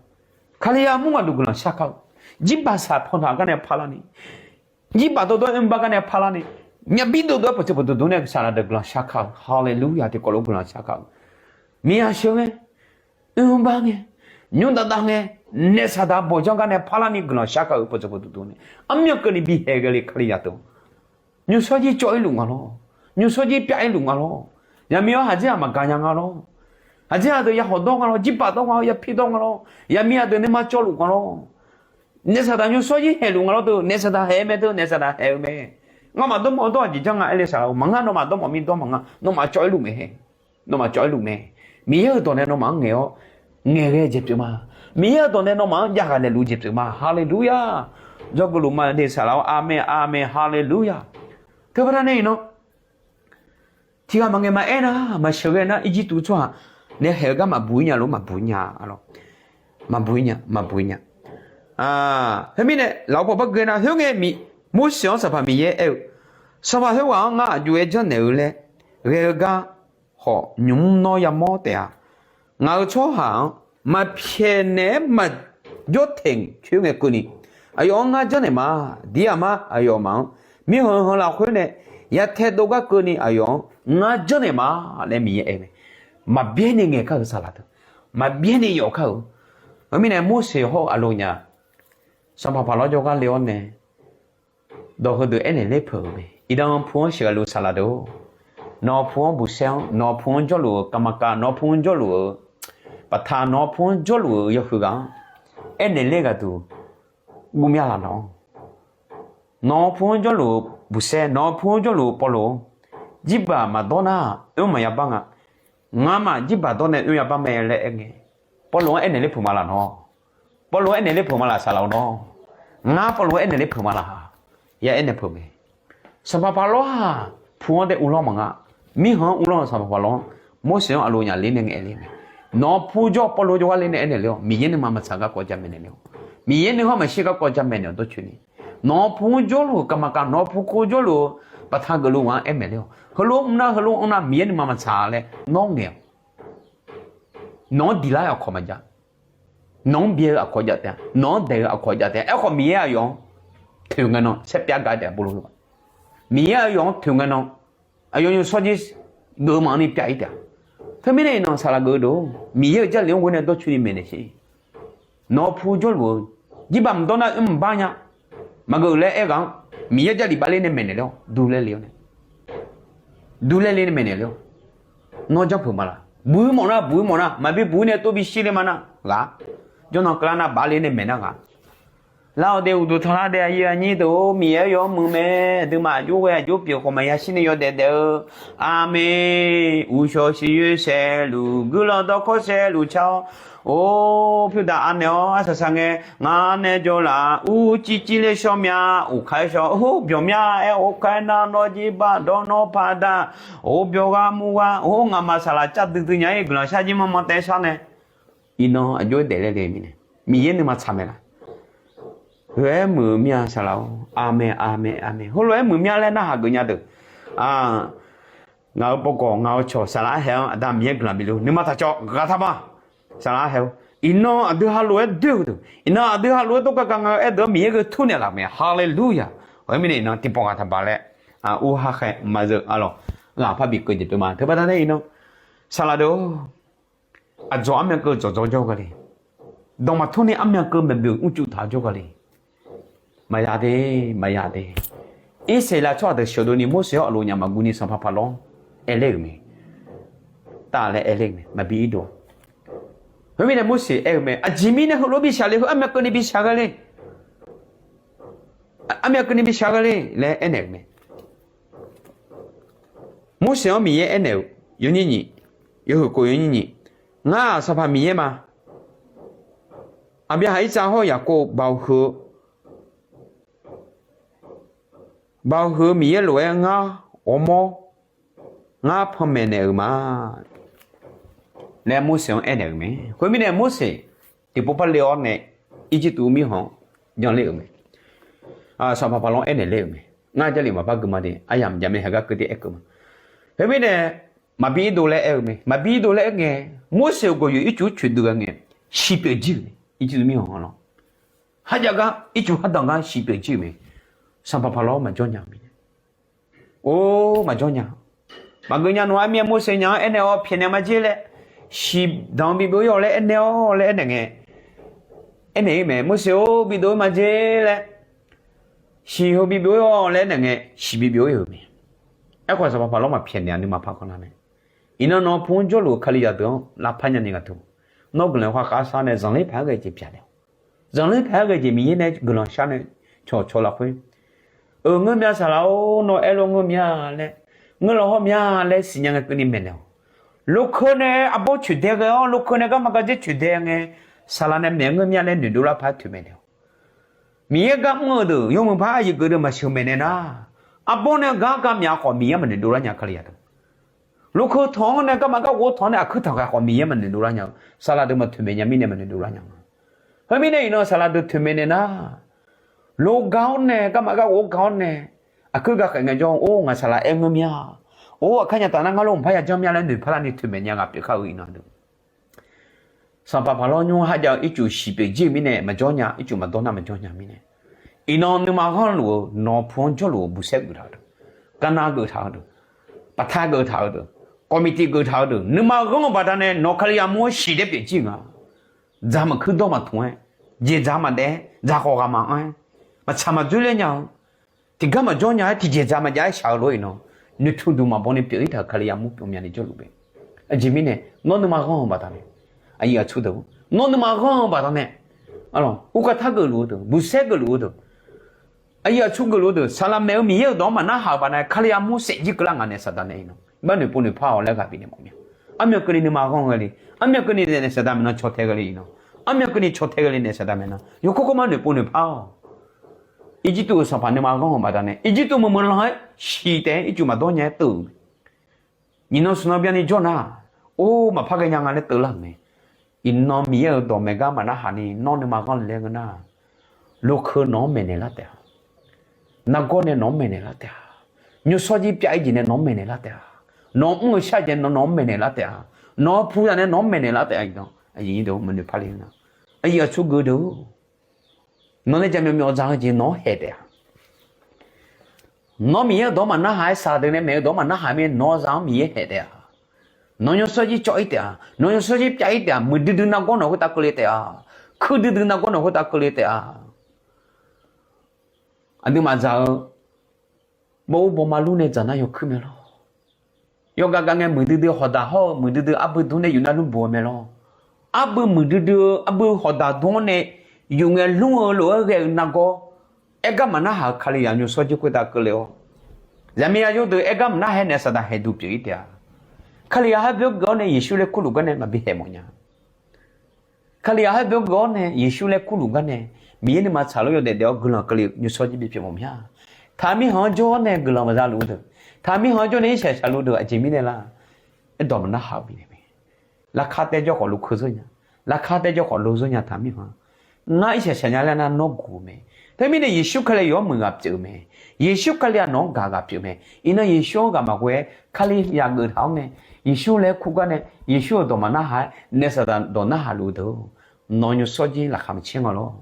Kalizaq mur gaqduq guiqlanq shar kar-eu. Jirbaq saq pantaq gar nae parlar ni, jirbaq dawrdawr-aer mrbar gar nae parlar ni, nyabi dovdov-aer peuqtsuif peuqduq duq nae saqlaq deuq guiqlanq shar kar-eu. Haleluya! Tiqkawv lof guiqlanq shar kar-eu. Miqyaer sheu ngae, mrbar ngae, nymr dav dav ngae, naef saqdaq bawqjanr gar nae parlar ni guiqlanq shar kar-eu peuqtsuif peuqduq duq nae, armyan keuvni bi haeq ghae le Kalizaq deuq. Nymrshawr jir cawv-ir luf nga lawr. Nymrshawr jir pyav-ir luf nga lawr. Yaqmir-awr haqdzer-aq maqgaq nya nga lawr. Haqdzer-aq deuq ya hawq dawr nga lawr, jirbaq dawr nga lawr, ya pir dawr nga lawr. Yaqmir-aq deuq nuima cawv luf nga lawr. Naef saqdaq nymrshawr jir haeq luf nga lawr deuq, naef saqdaq haeq-eu mae deuq, naef saqdaq haeq-eu mae. Ngamaf dawrmawf-eu dawr-aq jeq janr nga aer le saqlaq-eu maqngar, nawmaf dawrmawf mir dawr maqngar, nawmaf cawv-ir luf mae. Nawmaf cawv-ir luf mae. Miqyaer-euq dawq nae nawmaf-anr ngaeq-awr ngaeqghae jeq pyeuf ma. Miqyaer-euq dawq nae nawmaf-anr javghaq naeqluf jeq pyeuf ma. Haleluya! Dzawgeuf luf ma de saqlaq-awr, aqmeq aqmeq, haleluya! Teubaqda nae iqnan tiqghaq maqngaeq maqaer nar, maqsheuqghae nar, Irjirtuv tsawrhaq nae haeq-eu gar maqbuq-ir nya lof maqbuq-ir nya, maqbuq-ir nya, maqbuq-ir nya. Khoermirnae lafov paw bargeu nar, khoerngae Morseq-anr Sanqpaq Miqyaer aer-eu, Sanqpaq khoerghaq-anr ngar aqjox-aer janrnaeq-eu laer ghae-eu gar khawf, nymq mr nawr yamawr taef-a. Ngaq-euq tsawrhaq-anr maqpyaeq naeq-aer maqjawr taeq coer ngae keuvni, aqyawf-anr ngar janrnaeq ma. Diq-aq mar aqyawfmaf-anr mirkhanq khanq lafkhoer nae yatae dov gar keuvni aqyawf-anr ngar janrnaeq ma laer Miqyaer aer mae. Maqbyaer ni ngaeq kar-euq saqlaq deuq, maqbyaer ni yawf kar-euq. Heumirnae Morseq hawr-eu aqlawqnyaf, Sanqpaq Paqlawr jawrgar le-awr nae dawq heudeuq aernaeq ler peuq-euq mae. Iqnan pu-anr sheuqghae luf saqlaq deuq, nawq pu-anr buqsaer-anr, nawq pu-anr jawrluf-euq kamaqkav, nawq pu-anr jawrluf-euq baqtaq, nawq pu-anr jawrluf-euq yawhuiq ghaq-anr aernaeq ler ghaqduq guv mya laf nawq. Nawq pu-anr jawrluf-euq buqsaer, nawq pu-anr jawrluf-euq Pawrluv, jirbaq maqdawr nar oer maqya bar nga. Ngamaf jirbaq dawr nae oer ya bar mae laer aerngae, Pawrluv-anr aernaeq ler peuq ma laf nawq. Pawrluv-anr aernaeq ler peuq ma laf saqlaq-eu nawr. Ngar Pawrluv-anr aernaeq ler peuq ma laf-a. Ya aernaeq peuq mae. Sanqpaq Paqlawr-aq, pu-anr dae uvlanr maqnga. Mirkhanq-anr uvlanr-eu Sanqpaq Paqlawr-anr, Morseq-anr aqlawqnyaf ler nae ngaeq ler mae. Nawq pu jawr-eu Pawrluv jawrgar ler nae aernaeq ler-awq. Miqyaer nuima maqtsaq garkawv jamaeq naeq ler-awq. Miqyaer nuikhanr maqshir garkawv jamaeq naeq-awq dawrcoeni. Nawq pu-anr jawrluf-euq kamaqkav, nawq pu-anr jawrluf-eu baqtaq geufluf ghaq-anr aernaeq ler-awq. Heulof mrnar heulof mrnar Miqyaer nuima maqtsaq laer nawr ngaeq-awq. Nawq-anr diqlar-eu aqkawq maqjav. Nawq-anr byae-eu aqkawq jav taef-a. Nawq-anr daeq-eu aqkawq jav taef-a. Aerkhawf Miqyaer aqyawf-anr toeq ngae nan saerpyav gaq taef-a. Bolo, Miqyaer aqyawf-anr toeq ngae nan aqyawf nymrshawr jir geuf maqanr ni pyav-ir taef-a. Teumirnae iqnan saqlaq geuf-eu deuq, Miqyaer-euq Jarlif-anr ghoe nae dawrcoeni maeqnaeq sher. Nawq pu jawrluf-eu, jirbaq mqdawr nar oer mqbar nya. Maqgeuf laer aer ghaq-anr, Miqyaer Jarlif bavler nae maeqnaeq ler-awq. Durler le-awr nae, durler le nae maeqnaeq ler-awq. Nawr janr peuq ma laf. Buq-ir mawf nar, buq-ir mawf nar, maqbi buq-ir nae tov bi shir le ma nar ghaq. Jawrnan keuvlar nar bavler nae maeq nar ghaq. Lar-awq de uqduq tanqlar de aqyuif aqnyir deuq-or, Miqyaer-anr yawmuiq mae. Aqduimaf aqjox ghae aqjox pyeuf khawf maqya shir nae yawdaef daef-eu. Aqmeq. Uqshawq siqyoer saeluf, guiqlanq dawqkawq saeluf car-awr. Or, pyurdaq anaeq-awr arsaq saq ngae, ngar nae jawrlaf-a. Urcivciv le shawr mya, uqkar-aer shawr, or, byawq mya-aer, or, kaer nar nawr jir baq dawr nawr paq daq. Or, byawq ghaq muq ghaq, or, ngaqma saqlaq car duidui nya-ir guiqlanq shar jir manr manr taef shar nae. Iqnan aqjox-aer daeflaer le mirnae, Miqyaer nuima tsaq mae laf. Heu-aer muiq-eu mir-a saqlaq-or. Aqmeq, aqmeq, aqmeq. Heulof-aer muiq mir-a laer narhaq geuf nya deuq. Ngaq-euq bawgawq, ngaq-euq cawq, saqlaq arhaeq-anr Aqda Miqyaer guiqlanq bif luf nuima taq cawv ghaq taq ma. Saqlaq arhaeq-eu, iqnan aqdui halof-aer doer-eu deuq, iqnan aqdui halof-aer dawrgav gav nga-eu aerdeuq-anr Miqyaer gheu tur naeqlaf mae. Haleluya! Khoermirnae iqnan tiqpawf ghaq taq baq laer, ur har khae maqzeu arlawq, ghaq par bif keuv jeq pyeuf ma. Teubaqda nae iqnan saqlaq deuq-or, Aqdzawq armyav keuv dzawqdzawr jawr gha le. Dawq maqtmr ni armyav keuv maeqboeq mrcuf taq jawr gha le. Maqya de, maqya de. Irsaqleqlav tsawrhaq deuq sheuqdov ni Morseq-anr aqlof nyaf maqguv ni sanqpaq Paqlawr aerler-euq mae. Taf laer aerler-euq mae, maqbi irdov. Khoermirnae Morseq aer-eu mae, aqjeq mirnae heulof-aer bishaq le, heu armyav keuvni bishaq gha le. Armyav keuvni bishaq gha le laer aernaeq-euq mae. Morseq-anr Miqyaer aernaeq-euq, yawnyir nyiq, yawhuiq khof yawnyir nyiq, Ngar-aq Sanqpaq Miqyaer ma. Aqbyaqhaq, Irsaq hawr-eu Yaqkov baoq heu, baoq heu Miqyaer lof-aer ngar ghawrmawr, ngar panmaeq naeq-euq ma laer Morseq-anr aernaeq-euq mae. Khoermirnae Morseq tiqpov par le-awr nae Irjirtuv mirkhanq-anr janler-euq mae. Sanqpaq Paqlawr aernaeq ler-euq mae. Ngar Jarlif maqpar gui ma de, aryamq jamae hagar keuv de aerkeuv ma. Khoermirnae maqbi irdov laer aer-eu mae. Maqbi irdov laer aerngae, Morseq-euq gawqyoeq ircuf coeqdui ghae ngae, shiq pyeuf jir-euq mae. Irjirtuv mirkhanq-anr lawr, kharjav gar ircuf khardanq gar shiq pyeuf jir-euq mae. Sanqpaq Paqlawr maqjawr nya-eu mirnae, or maqjawr nya. Maqgeuf nya nmr-aq, armir-aer Morseq nya-anr aernaeq-awr pyaeqnaeq ma jer laer, shiq danq-eu bibyov-ir-awq laer aernaeq-awr laer aernaeq ngae, aernaeq-ir mae. Morseq-or, bidov-ir ma jer laer, shiq heu bibyov-ir-awq laer aernaeq ngae, shiq bibyov-ir-euq mae. Aerkhawf Sanqpaq Paqlawr maqpyaeqnaeq-a, nuima par kawv nar mae. Iqnan nawq-eu pu-anr jawrluf-eu Kalizaq deuq-anr lavpar nyani gharduq, nawr guiqlanq khar khav sar nae zanqler paq-aer ghae jeq byaqnaeq-awq. Zanqler paq-aer ghae jeq Miqyaer nae guiqlanq shar nae cawqcawq lafkhoer, Euq ngeur mya saqlaq-or, nawr aerlof ngeur mya laer, ngeur laf hawr mya laer siqnya ngae keuvni maeqnaeq-awq. Lokeu nae arbawr coeqdae ghae-awr, lokeu nae garma gardzer coeqdae ngae, saqlaq nae maeq-aer ngeur mya laer noeqdov lar paq-aer toeqmaeq naeq-awq. Miqyaer gar mr-eu deuq yawmuiq par aqyuif geuf deuq maqsheuq maeqnaeq nar, arbawr nae gar gar myaq khawf Miqyaer maqnoeqdov lar nya Kalizaq deuq. Lokeu tanq-anr nae garma garghov tanq-anr nae aqkuir tanq ghae khawf Miqyaer maqnoeqdov lar nya-eu, saqlaq deuq maqtoeqmaeq nya mirnae maqnoeqdov lar nya nga. Khoermirnae iqnan saqlaq deuq toeqmaeq naeq nar, logar-awr nae garma garghov gar-awr nae aqkuir gakhaeq ngaejawr, or ngaq saqlaq aer ngeur mya, or aqkar nya taf nar ngar lor mqpar yajanr mya laer noeqpar larni toeqmaeq nya ghaq pyeuf kar-eu iqnan deuq. Sanqpaq Paqlawr nymr kharjav-eu ircuf shiq pyeuf jir-euq mirnae maqjawr nya, ircuf maqdawr nar maqjawr nya mirnae, iqnan nuima ghanrluf-eu nawq-eu pu-anr jawrluf-eu buqsaer geuf taq-eu deuq, garnav geuf taq-eu deuq, baqta geuf taq-eu deuq, kawqmiq tiq geuf taq-eu deuq, nuima ghanr-eu baqdanae nawq Kalizaq mur-anr shiq daer pyeuf jir nga. Dzaq maqkuir dawr maqtmq-aer, jeq dzaq maqdaef-aer, dzaq khawf ghaq maqanr-aer, maqtsaq maqdzoer ler nya-eu, tiqgar maqjawr nya-aer, tiqjeq dzaq maqjav-aer shaq-eu lof-aer iqnan, noeqtmq duq maqbaw ni pyeuf-ir taq-euq Kalizaq mur pyeuf myani jawrluf bae. Aqjeq mirnae nawr nuima ghanr-eu baqdanae, aqyuif aqtsu deuq, nawr nuima ghanr-eu baqdanae, arlawq, urkar tar geufluf-eu deuq, buqsaer geufluf-eu deuq, aqyuif aqtsu geufluf-eu deuq, saqlaq maeq-eu Miqyaer-euq dawq-anr maqnarhaq-euq baqdanae Kalizaq mur saef jir keuvlar nga naeq saqdaq nae iqnan, bar noeqpov noeqpar-awq laer ghaq bifnaeq mawf mya. Armyav keuvni nuima ghanr ghae le, armyav keuvni naeq saqdaq maeqnan caw tae ghae le iqnan, armyav keuvni caw tae ghae le naeq saqdaq maeqnan yawkawr kawrmar noeqpov noeqpar-awq. Irjirtuv-euq sanqpaq nuima ghanr-eu baqdanae, Irjirtuv meuq meuq lanr-aer shiq taef-aer ircuf maqdawr nya-aer teuv-euq mae. Nyiqnan smq nan byanni jawr nar, or maqpar ghaenya nga laer teuvlar-euq mae. Iqnan Miqyaer-euq dawq maeq gar maqnarhaq ni nawr nuima ghanr le laer ngeur nar, lokeu nawq-anr maeqnaeq lar taef-a. Nargawr nae nawq-anr maeqnaeq lar taef-a. Nymrshawr jir pyav-ir jeq nae nawq-anr maeqnaeq lar taef-a. Nawq-anr mr-eu shar-eu jeq nae nawq-anr maeqnaeq lar taef-a. Nawq-eu pu zaq nae nawq-anr maeqnaeq lar taef-a. Maqnoeq par le-eu nar, aqyuif aqtsu geuf deuq, nawq nae jaqmyawf myawf dzaq-eu jeq nawq-anr haeq taef-a. Nawr Miqyaer-euq dawq-anr maqnarhaq-aer saqdaq nae maeq-eu dawq-anr maqnarhaq mir nawq-eu zaq-anr Miqyaer haeq taef-a. Nawq nymrshawr jir cawv-ir taef-a. Nawq nymrshawr jir pyav-ir taef-a. Muiqdui dui nargawr nawq khoertav keuvle taef-a. Kuirdui dui nargawr nawq khoertav keuvle taef-a. Aqduimaf dzaq-eu bawr ur bawma lur nae dzaq nar yawkuir mae lawr. Yawgav gav ngae muiqdui dui hawqdaq hawr-eu muiqdui dui arbui dmr nae yuf nar lmr buq-eu mae lawr. Arbui muiqdui dui-eu arbui hawqdaq dmr-anr nae yuf ngae lmr-eu lof-aer ghae-eu nargawr, aer gar maqnarhaq-eu Kalizaq nymrshawr jir khoertav keuvle-awr, zaqmiq zaqyo deuq aer gar maqnarhaq-aer naeq saqdaq haeqduq pyeuf-ir taef-a. Kalizaq har byangeuf-awr nae Yeqsur laer kurluf gar nae maqbi haeq mawf nya. Kalizaq har byangeuf-awr nae Yeqsur laer kurluf gar nae, Miqyaer nuima tsaq lof yawdaef daef-awr guiqlanq keuvle-eu nymrshawr jir bipyeuf mawf mya. Taqmirkhanq-anr jawr-awr nae guiqlanq maqza luf-eu deuq, taqmirkhanq-anr jawr nae irshaq shaq luf-eu deuq aqjeq mirnae lar, aerdawq maqnarhaq-eu bif nae mae. Larkar taer jawr khawf lokeu zeur nya, larkar taer jawr khawf lo zeur nya taqmirkhanq. Ngar irshaq shaq nya laer nar nawr guq-eu mae. Teumirnae Yeqsur Kali yawf-anr muiq ghaq pyeuf-eu mae. Yeqsur Kali-aq nawq-anr gaq ghaq pyeuf mae. Iqnan Yeqsur-anr ghaq maqghoe-aer Kali yaq geuf taq-awr nae, Yeqsur laer kur gar nae Yeqsur-euq dawq maqnarhaq-aer naeq saqdaq dawq narhaq luf-eu deuq, nawq nymrshawr jir laqkhaq maqcaer nga lawr.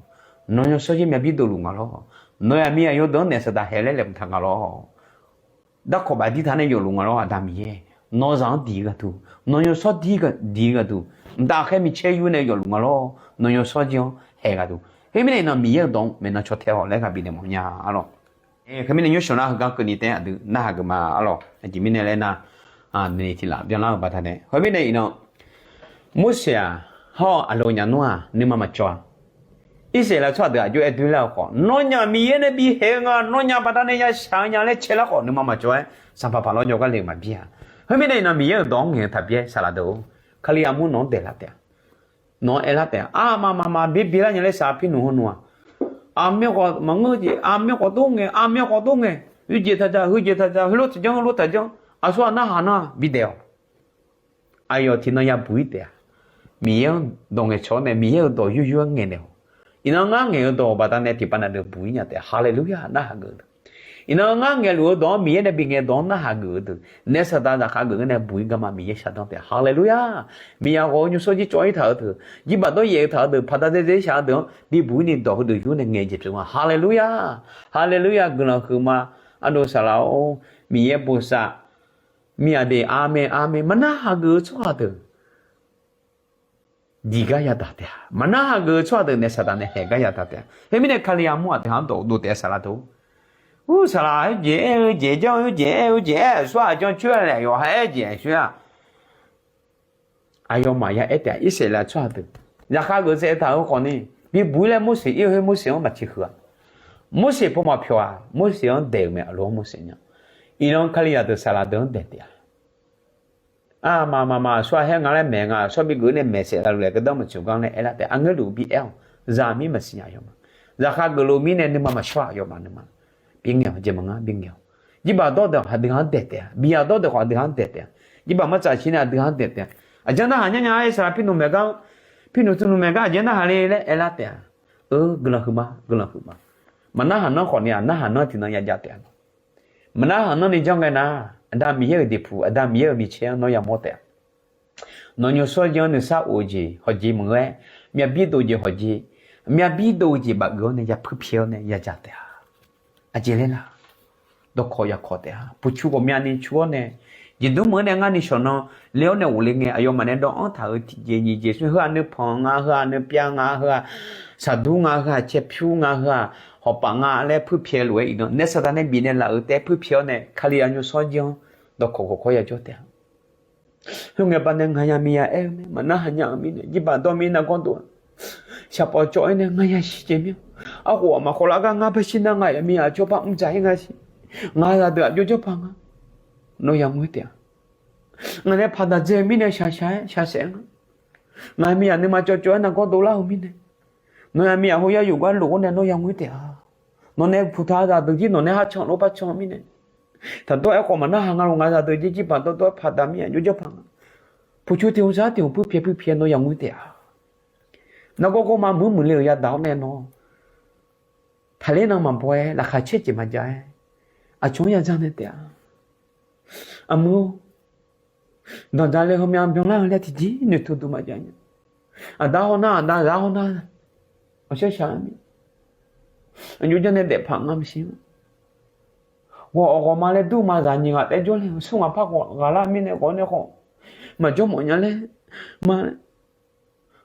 Nawq nymrshawr jir myavbir dovluf nga lawr. Nawq-euq aqmir aqyawf deuq-anr naeq saqdaq haeq laer laeqhmq taq nga lawr. Darkawq bafdir taq nae yawfluf nga lawr. Aqda Miqyaer, nawq-eu zaq-anr diq-ir gharduq, nawq nymrshawr diq-ir gharduq, mqtav khaer micaer yur nae yawfluf nga lor. Nawnyawr shawrjir-anr haeq ghaq duq. Khoermirnae iqnan Miqyaer-euq dawq-anr maeqnan caw tae-awq laer ghaq bifnaeq mawf nya arlawq. Khoermirnae nymrshawq nar heugar keuvni taef aqdui narhaq geuf ma arlawq. Aqjeq mirnae laer nar, ni tiqlaf byanlar-euq baqdanae khoermirnae iqnan Morseq-aq, hawr-eu aqloq nyaf nmr-aq nuima maqcawv-a. Irsaqleqlav tsawrhaq deuq aqjox aer doer lar-eu khawf, nawnyaf Miqyaer nae bi haeq-eu nga, nawnyaf baqdanae yashaq-eu nya laer caelar khawf nuima maqcawv-aer, sanqpaq paq lawr jawrgar le-eu maqbir-a. Khoermirnae iqnan Miqyaer-euq dawq-anr ngaeq-eu taqbyaer saqlaq deuq-or, Kali armur nawq-anr daeqlar taef-a. Nawq-anr aerlar taef-a. Armaf mafmaf byaer byaelar nya laer saq-eu pirnmq heunmq-aq, aqmyan khawf maqngeur jeq, aqmyan khawf dov ngae, aqmyan khawf dov ngae, yawjeq taqdzaq, heujeq taqdzaq, heulof taqjanr, heulof taqjanr, aqsur-aq narhaq nar bidaef-awq. Aqyawf tiqnan yabuq-ir taef-a. Miqyaer-anr dawq ngaeqcawq-awr nae Miqyaer-euq dawq yuryoer-aer ngaeqnaeq-awq. Iqnan ngar ngaeq-eu dawq-euq baqdanae tiqpav navdeuq buq-ir nya taef-a. Haleluya, narhaq geuf-eu deuq. Iqnan ngar ngaeqluf-eu dawq-anr Miqyaer nae bi ngaeq dawq-anr narhaq geuf-eu deuq, naef saqdaq zaqkhav geuf-anr nae buq-ir garma Miqyaer shardawr taef-a. Haleluya. Miqyaer ghawq-eu nymrshawr jir cawv-ir taq-eu deuq, jirbaq dawr yaef-eu taq-eu deuq, paqda dzaedzae-ir shaq-eu deuq-anr bi buq-ir ni dawq heudeuq yur nae ngaeq jeq pyeuf nga. Haleluya. Haleluya, guiqlanq huiqma. Ardov saqlaq-or, Miqyaer bosav. Miqyaer deuq, aqmeq aqmeq. Maqnarhaq geuf-eu tsawrhaq deuq diq gar yadaq taef-a. Maqnarhaq geuf-eu tsawrhaq deuq naef saqdaq nae haeq gar yadaq taef-a. Khoermirnae Kali armur aqdui-anr dawq dov taef-a saqlaq deuq-or. Ur saqlaq, oerjeq aer-eu jeq janr, oerjeq aer-eu jeq aer-aq sawr-aq janr coer-a laer yawqha aer jeq aer coer-a. Aqyawfmaf ya aer taef-a. Irsaqleqlav tsawrhaq deuq zaqkhav geuf saev taq-eu khawfni, bibuq-ir laer Morseq ir-eu khoer Morseq-anr maqtiq huiq-aq. Morseq pov maqpyawq-aq, Morseq-anr daeq-euq mae. Aqloq-anr Morseq nya. Iqnan Kalizaq deuq saqlaq deuq-anr daeq taef-a. Armaf mafmaf sawr-a haer nga laer maeq nga, sawr bi geuf nae maeq saef lavluf laer gardanr maqtsoeq gar laer aerlar taef-a. Arngeur luf bi aer-awq. Zaqmiq maqsiq nya yawma. Zaqkhav geufluf mirnae nuima maqshawr-aq yawma nuima. Bingaeq-awq, jeq maqngar bingaeq-awq. Jirbaq dawr deuq aqdui-anr daeq taef-a. Biya dawr deuq khawf aqdui-anr daeq taef-a. Jirbaq martsaf shir nae aqdui-anr daeq taef-a. Aqjeq-anr narhaq nyar nya aer saqlaq pirnmq maeq gar, pirnmq tmqnmq maeq gar aqjeq-anr narhaq le laer aerlar taef-a. Eu, guiqlanq huiqma, guiqlanq huiqma. Maqnarhaq nanr khawfni-aq, narhaq nanr tiqnan yajaf taef-a. Maqnarhaq nanr ni janr ngae nar, Aqda Miqyaer-euq deqpuq, Aqda Miqyaer-euq micaer-anr nawr yamawr taef-a. Nawnyawr shawrjir-anr nuisar of-eu jeq hawqjeq maqngeur-aer, myavbir dov-eu jeq hawqjeq, myavbir dov-eu jeq bafgeuf-awr nae ya puirpyaeq-awr nae yajaf taef-a. Aqjeq laer nar, dawqkawq yaqkawq taef-a. Puqcu ghawqmyani cu-awr nae, jeqdmr meuq-anr nae ngar ni shawq nan le-awr nae ghofle ngae, aqyawfmaf nae dawvanr taq-euq tiqjeq nyiq jeq smr, heu-aq nuipanq nga, heu-aq nuipyav nga, heu-aq saqdur nga, heu-aq caerpyur nga, heu-aq hawpaf nga laer puirpyaeq lof-aer iqnan naef saqdaq nae bifnaeq laf-euq taef puirpyaeq-awr nae, Kali arnyawr shawrjir-anr dawqkawq ghawqkawr yajawr taef-a. Khoerngae baqdanae nganyaf miqya aer-eu mae, maqnarhaq nya-euq mirnae, jirbaq dawr mir nargawr dov-a. Shaqpawf cawv-aer nae nganyaf shirjeq mir-a. Arkhof-aq maqkhawf lar gar ngar bae shir nar, ngaq-euq miqya aqcawba mr dzaq-ir nga siq. Ngaq zaqdeuq aqjox jawrpaq nga. Nawr yamr-ir taef-a. Ngaq nae paqdaq dzae-eu mirnae shaqshaq-aer shaqsaef nga. Ngaq-euq miqya nuima cawvcawv-aer nargawr dovlar-eu mirnae, nawq-euq miqya hawr yar yuf gar lof-awr nae nawr yamr-ir taef-a. Nawq nae puq taq-eu zaqdeuq jir nawq nae har can lof par can-eu mirnae, taqdawr aerkhawf maqnarhaq nga lof, ngaq zaqdeuq jir jirbaq dawrdawr-aer paqdaq miqya aqjox jawrpaq nga. Puqcu tiq hmq sar tiq hmq puirpyaeq puirpyaeq nawr yamr-ir taef-a. Nargawr gawrma muiq muiqle-euq yadaq-awr nae nawr taqler nan maqbaw-aer, laqkhaq caer jeq maqjav-aer, aqcawq-anr yadzar nae taef-a. Aqmuiq-or, danqdzaq le heumyav byanlar-eu laer tiqjeq noeqtmq duq maqjav nya. Aqda hawnar, aqda zaq hawnar, aqshar shaq-aer mir, aqjox janr nae daefpaq nga maqsiq. Ghawq ghawqma laer dur ma zaq nyiq ghaq taef jawr laer, smr ghaq par ghaq ghaq lar mirnae ghawq nae khawf maqjawr mawf nya laer ma.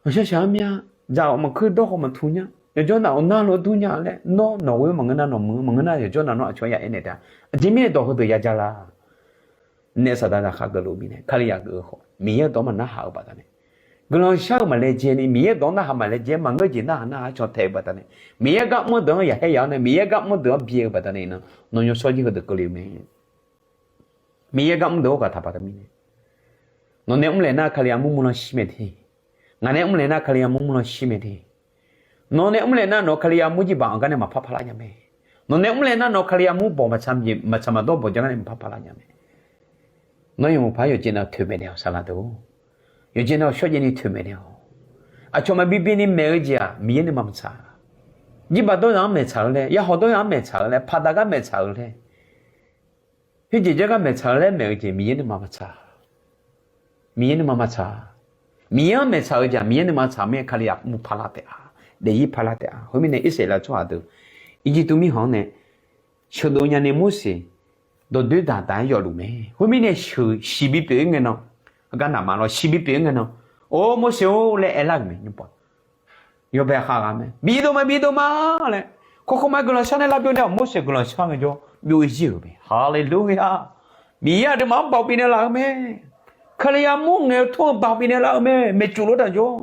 Aqshar shaq-aer mir-a, dzaq-awq maqkuir dawr khawf maqtmq nya. Yawjawr naf-awq nar lof dur nya laer, nawr nawq ghoe maqngeur nar, nawq muiq maqngeur nar, yawjawr naf nawr aqcawq-anr ya aernaeq taef-a. Aqjeq mirnae dawq heudeuq yaja la? Naef saqdaq zaqkhav geufluf mirnae, Kalizaq geuf-eu khawf, Miqyaer-euq dawq-anr maqnarhaq-eu baqdanae, guiqlanq shar-eu maqlaejae ni, Miqyaer-euq dawq-anr narhaq maqlaejae, maqngeur jeq narhaq narhaq-aer caw tae-eu baqdanae, Miqyaer gar mr-eu deuq-anr yaqhaer yaf-awr nae, Miqyaer gar mr-eu deuq-anr bi-eu baqdanae iqnan nawnyawr shawrjir heudeuq keuvle-eu mae. Miqyaer gar mr deuq-anr ghaq taqpaq taq mirnae, nawq nae mr laeq nar Kali armur mrlan shir mae te. Ngaq nae mr laeq nar Kali armur mrlan shir mae te. Nawq nae mr laeq nar nawq Kali armur jirbaq anq gar nae maqpar parlar nya mae. Nawq nae mr laeq nar nawq Kali armur bawq maqtsaq maqdawr bawq jar gar nae maqpar parlar nya mae. Nawr yawmuiq paq-aer yawqjeq nav toeqmaeq naeq-awq saqlaq deuq-or. Yawqjeq nav-awq shawrjaev ni toeqmaeq naeq-awq. Aqcawq maqbi bini maeq-eu jeq-aq Miqyaer nuima maqtsaq. Jirbaq dawrzaq-anr maeqtsaq-eu laer, yahawq dawrzaq-anr maeqtsaq-eu laer, paqdaq gar maeqtsaq-eu laer, khoerjeq jar gar maeqtsaq-eu laer maeq-eu jeq Miqyaer nuima maqtsaq. Miqyaer nuima maqtsaq. Miqyaer-anr maeqtsaq-eu jeq-aq Miqyaer nuima tsaq mir-aer Kalizaq mur parlar taef-a. Daefzir parlar taef-a. Khoermirnae Irsaqleqlav tsawrhaq deuq Irjirtuv mirkhanq-anr nae sheuqdov nyani Morseq dawqdoer daqdaq-aer yawfluf mae. Khoermirnae sheuq shiq bipyeuf-ir ngae nan, heugar naqma lawr, shiq bipyeuf-ir ngae nan, Or, Morseq-or laer aerlar-euq mae, nymr pov yawbae khav ghaq mae, bidov ma, bidov ma laer. Kawrkawr ma-aer guiqlanq shar nae lavbyov nae-awq, Morseq guiqlanq shar ngaejawr byov-ir jir-euq mae. Haleluya! Miqyaer aqduimaf-anr baoq bifnaeq laf-eu mae. Kali armur ngaeq-eu tmr-eu baoq bifnaeq laf-eu mae. Maeqtsoeq lof-aer taq jawr,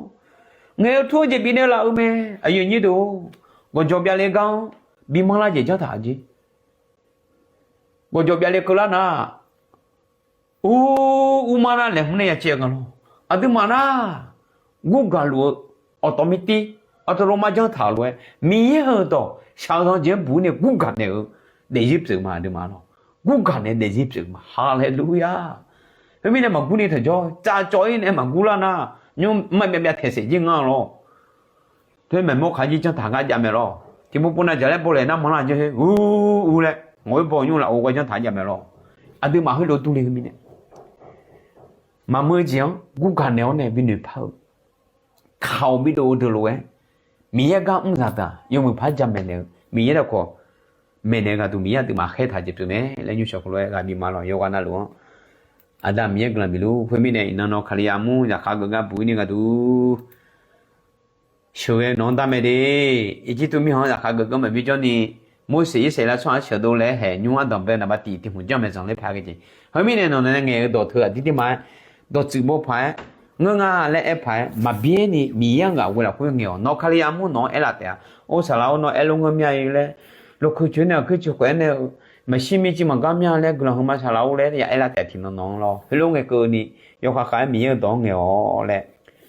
ngaeq-eu tmr-eu jeq bifnaeq laf-eu mae. Aqyuif aqnyir deuq-or, gawqjawq byav le gar-anr bimanr lar jeq janr taq-a jer. Gawqjawq byav le keuvlar nar, ur, ur mar nar laeqhmq nae ya caev nga lawr. Aqduimaf nar, gurgaq luf-eu awqtawq mirtir, aqtawq lawr mar janr taq-euq lof-aer, Miqyaer-euq dawq shaq-eu zanq jeq-anr buq-ir nae gurgaq naeq-eu daefzir pyeuf ma, aqduimaf lawr. Gurgaq naeq daefzir pyeuf ma. Haleluya! Khoermirnae maqgur ni taq jawr, tsavcawv-ir nae maqgur lar nar, nymr maqbyav byav taeq saef jir ngar lawr. Teu maeqmawr kaq jir janr taq ngar jav mae lawr. Tiqpov pov nav dzaq laer baw laeq nar manrlar jir, ur, ur laer ngaq-oer baw nymr laf-eu ghae janr taq jav mae lawr. Aqduimaf heulof durle-eu mirnae, maqmuiq-eu jeq-anr gurgaq naeq-awr nae binoeq par-eu, kaq-awq bidov-eu deuq lof-aer, Miqyaer gar mr zaqdeuq-aq yawmuiq par jamaeq naeq-eu Miqyaer darkawq maeqnaeq-eu gharduq Miqyaer aqduimaf khaertaq jeq pyeuf mae laer nymrshawq khoerlof-aer ghaq bif ma lawq. Yawqghaq navluf-anr Aqda Miqyaer guiqlanq bif luf. Khoermirnae iqnan nawr Kalizaq armur zaqkhav geuf gar buq-ir ni gharduq sheuqghae nawq-anr darmae de. Irjirtuv mirkhanq-anr zaqkhav geuf gar maqbi jawrni, Morseq Irsaqleqlav tsawrhaq-anr sheuqdov laer haeq nymr-anr danqbae naqba tiq tiq hmq janr maeqzanq ler paq-aer ghae jeq. Khoermirnae nawq nae ngaeq-eu dawq teu aqdir tir ma-aer dawqtsuif baw paq-aer, ngeurnga laer aer paq-aer maqbyaer ni Miqyaer-anr ghaq ghoe lafkhoer ngaeq-awq. Nawq Kalizaq armur nawq-anr aerlaf taef-a. Or, saqlaq-or, nawr aerlof ngeur mya-ir laer, lawqkeuv coer nae aqkuir coer khof-aer nae-eu maqshir mir civ maqgar mya laer guiqlanq heu ma saqlaq-or laer ya aerlaf taef-a. Tiqnan nawq-anr lawr heulof ngae keuvni yawkhav khav-aer Miqyaer-euq dawq-anr ngaeq-awq laer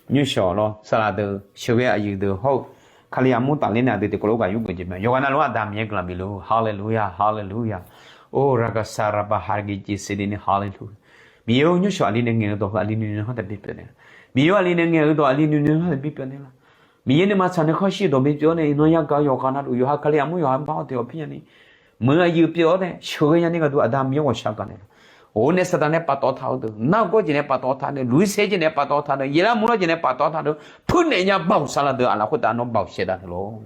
nymrshawq lawr. Saqlaq deuq sheuqghae aqyuif deuq hawr-eu Kalizaq armur tafler nae aqdui tiqkawv lof ghaq yur geuf jeq mae. Yawqghaq navluf-anr Aqda Miqyaer guiqlanq bif luf. Haleluya, haleluya. Or, raqgaqsaq raqbaq haqgaq jeq siqle ni haleluya. Miqyaer-or, nymrshawq aqli nae ngaeq-eu dawq heu aqli nuinoeq-anr taqbi pyeuf naeq. Miqyaer-or, aqli nae ngaeq-eu dawq aqli nuinoeq-anr taqbi pyeuf naeq laf. Miqyaer nuima tsaq nae khanqshir-eu dawq bipyeuf-awr nae iqnan yagaq-eu yawqghaq navluf yawqha Kalizaq armur yawqha-anr bar-awr deuq-awq pirnya ni, meuq-eu aqyuif pyeuf-awr nae sheuqghae nyani gharduq Aqda Miqyaer ghawqshaq gaq naeq laf. Or nae saqdaq nae paftawf taq-eu deuq, nargawr jeq nae paftawf taq deuq, luiqser jeq nae paftawf taq deuq, yaeqlar murlar jeq nae paftawf taq deuq, puirnaeq nya baoq saqlaq deuq aqlaf khoertav nawr baoq shaedav naeq lor.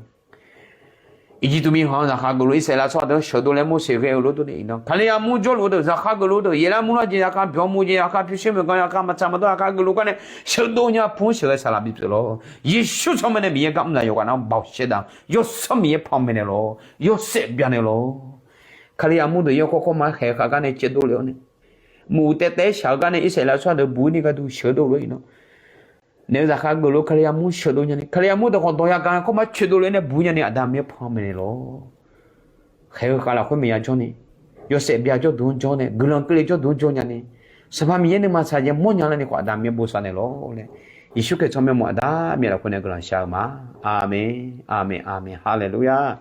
Irjirtuv mirkhanq-anr zaqkhav geufluf Irsaqleqlav tsawrhaq deuq sheuqdov laer Morseq ghae-eu lof durni iqnan Kalizaq armur jawrluf-eu deuq zaqkhav geufluf-eu deuq, yaeqlar murlar jeq zaqkhav byawq muv jeq zaqkhav pyurshuir meuq gan zaqkhav maqtsaq maqdawr zaqkhav geufluf gar nae sheuqdov nya pu-anr sheuqghae saqlaq bipyeuf lor. Yeqsur tsawrmyanr nae Miqyaer gar mr zaq yawqghaq nar-anr baoq shaedav. Yawsanr Miqyaer panmaeq naeq lor. Yawshaef byav naeq lor. Kalizaq armur deuq yawkawr kawr ma khaeq khav gar nae caevdov lef-awr nae, muiq uqtaev taev-aer shaq-eu gar nae Irsaqleqlav tsawrhaq deuq buq-ir ni gharduq sheuqdov lof iqnan naeq-eu zaqkhav geufluf Kalizaq armur sheuqdov nyani, Kalizaq armur dawqkawq dawq yagaq-aer kawr ma caevdov lef-awr nae buq-ir nyani Aqda Miqyaer panmaeq naeq lor. Khaeq-eu khav lafkhoer maqya jawrni, yawshaef byav jawrduq-anr jawr nae guiqlanq keuvle jawrduq-anr jawr nyani, Sanqpaq Miqyaer nuima tsaq jeq mawrnya lar ni khawf Aqda Miqyaer bosav naeq lor laer, Yeqsur Kali tsawrmyanr mawf Aqda Miqyaer lafkhoer nae guiqlanq shar-eu ma. Aqmeq, aqmeq, aqmeq, haleluya.